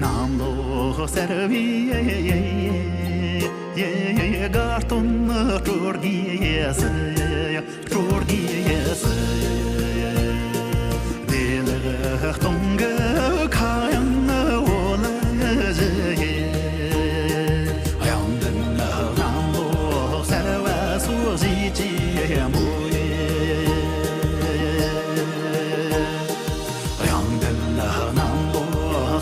གནམ་ལོ་གསར་བའི་དགའ་སྟོན་སྤྲོ་དགོས་སུ། སྤྲོ་དགོས་སུ། བདེ་ལེགས་སྟོང་གི་ཁ་གཡང་འོད་ལ་བཞད། གཡང་ལྡན་གནམ་ལོ་གསར་བ་སོགས་བཞད་ཅིང་འབོད། གཡང་ལྡན་གནམ་ལོ་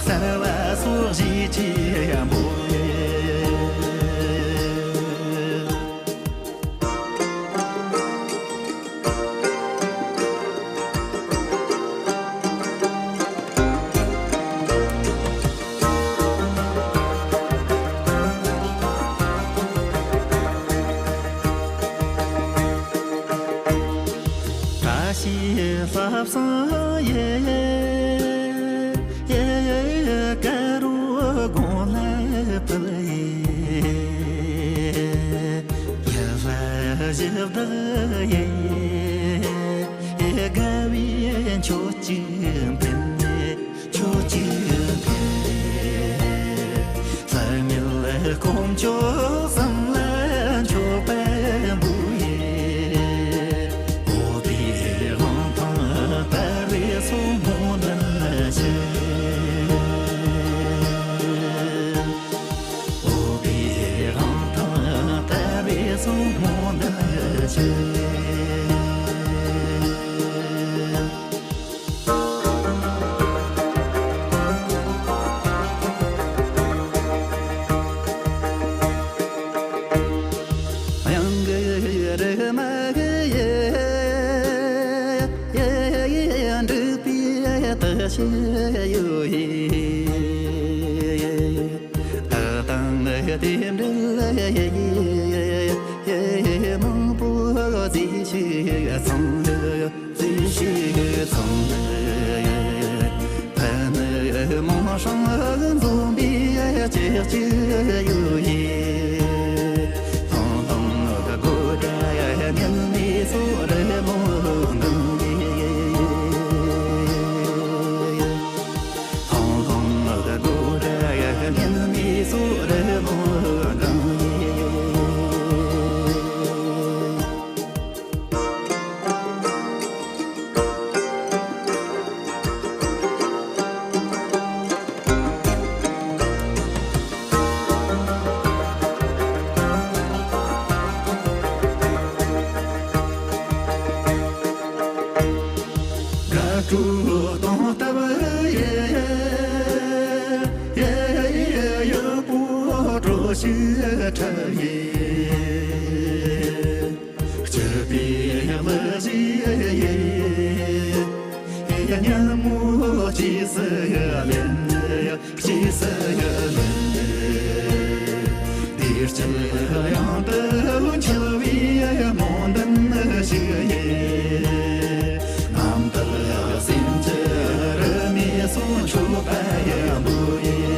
གསར་བ་སོགས་བཞད་ཅིང་འབོད། བཀྲ་ཤིས་ལྷ་བསང་ཡི། དཀར་པོ་དགུང་ལ་ཕུལ་ཡི། ཡིད་བཞིན་བདག་ཡི། དགའ་བའི་མཆོད་ཅིང་འབུལ། མཆོད་ཅིང་འབུལ། ལྷ་མིའི་དཀོན་མཆོག་གསུམ་ལ་མཆོད་པ་འབུལ་ཡི། འོད་དཔག་དང་དར་བའི་སོར་མོ་འདི་ཕྱིར། འོད་དཔག་དང་དར་བའི་སོར་མོ་འདི་ཕྱིར། གཡང་གི་རི་མ་གི་ཡི། འབྲུག་པའི་དུ་ཞིག་ཡོད་ཡི། ད་དང་དེ་འདྲ་མང་པོ་ཟིག་ཤི་སོང་། ཟིག་ཤི་སོང་། ཕ་ནི་མོ་སྲང་འཛོམས་པའི་ཅིག་ཅིག་ཡོད་ཡི། ལྷུང་ལྷུང་སྒོ་འདྲ་ཉི་མའི་སོར་མོ་འདི་ཡི། ལྷུང་ལྷུང་སྒོ་འདྲ་ཉི་མའི་སོར་མོ་འདི་ཡི། དགའ་སྤྲོ་དང་སྟབས་ཡག་པོ་སྤྲོ་ཞིག་འཁྲབ་ཡི། སྐྱིད་པའི་གླུ་ཞིག་ཉིན་མོ་སྐྱེས་སུ་ལེན། སྐྱེས་སུ་ལེན། དེ་སྐྱིད་གཡང་དུ་འཁྱིལ་བའི་སྨོན་འདུན་ཞིག་ཡིན། རྣམ་དག་སེམས་ཀྱི་རི་མོའི་སོར་མཆོད་པ་ཡི་འབུལ་ཡིན།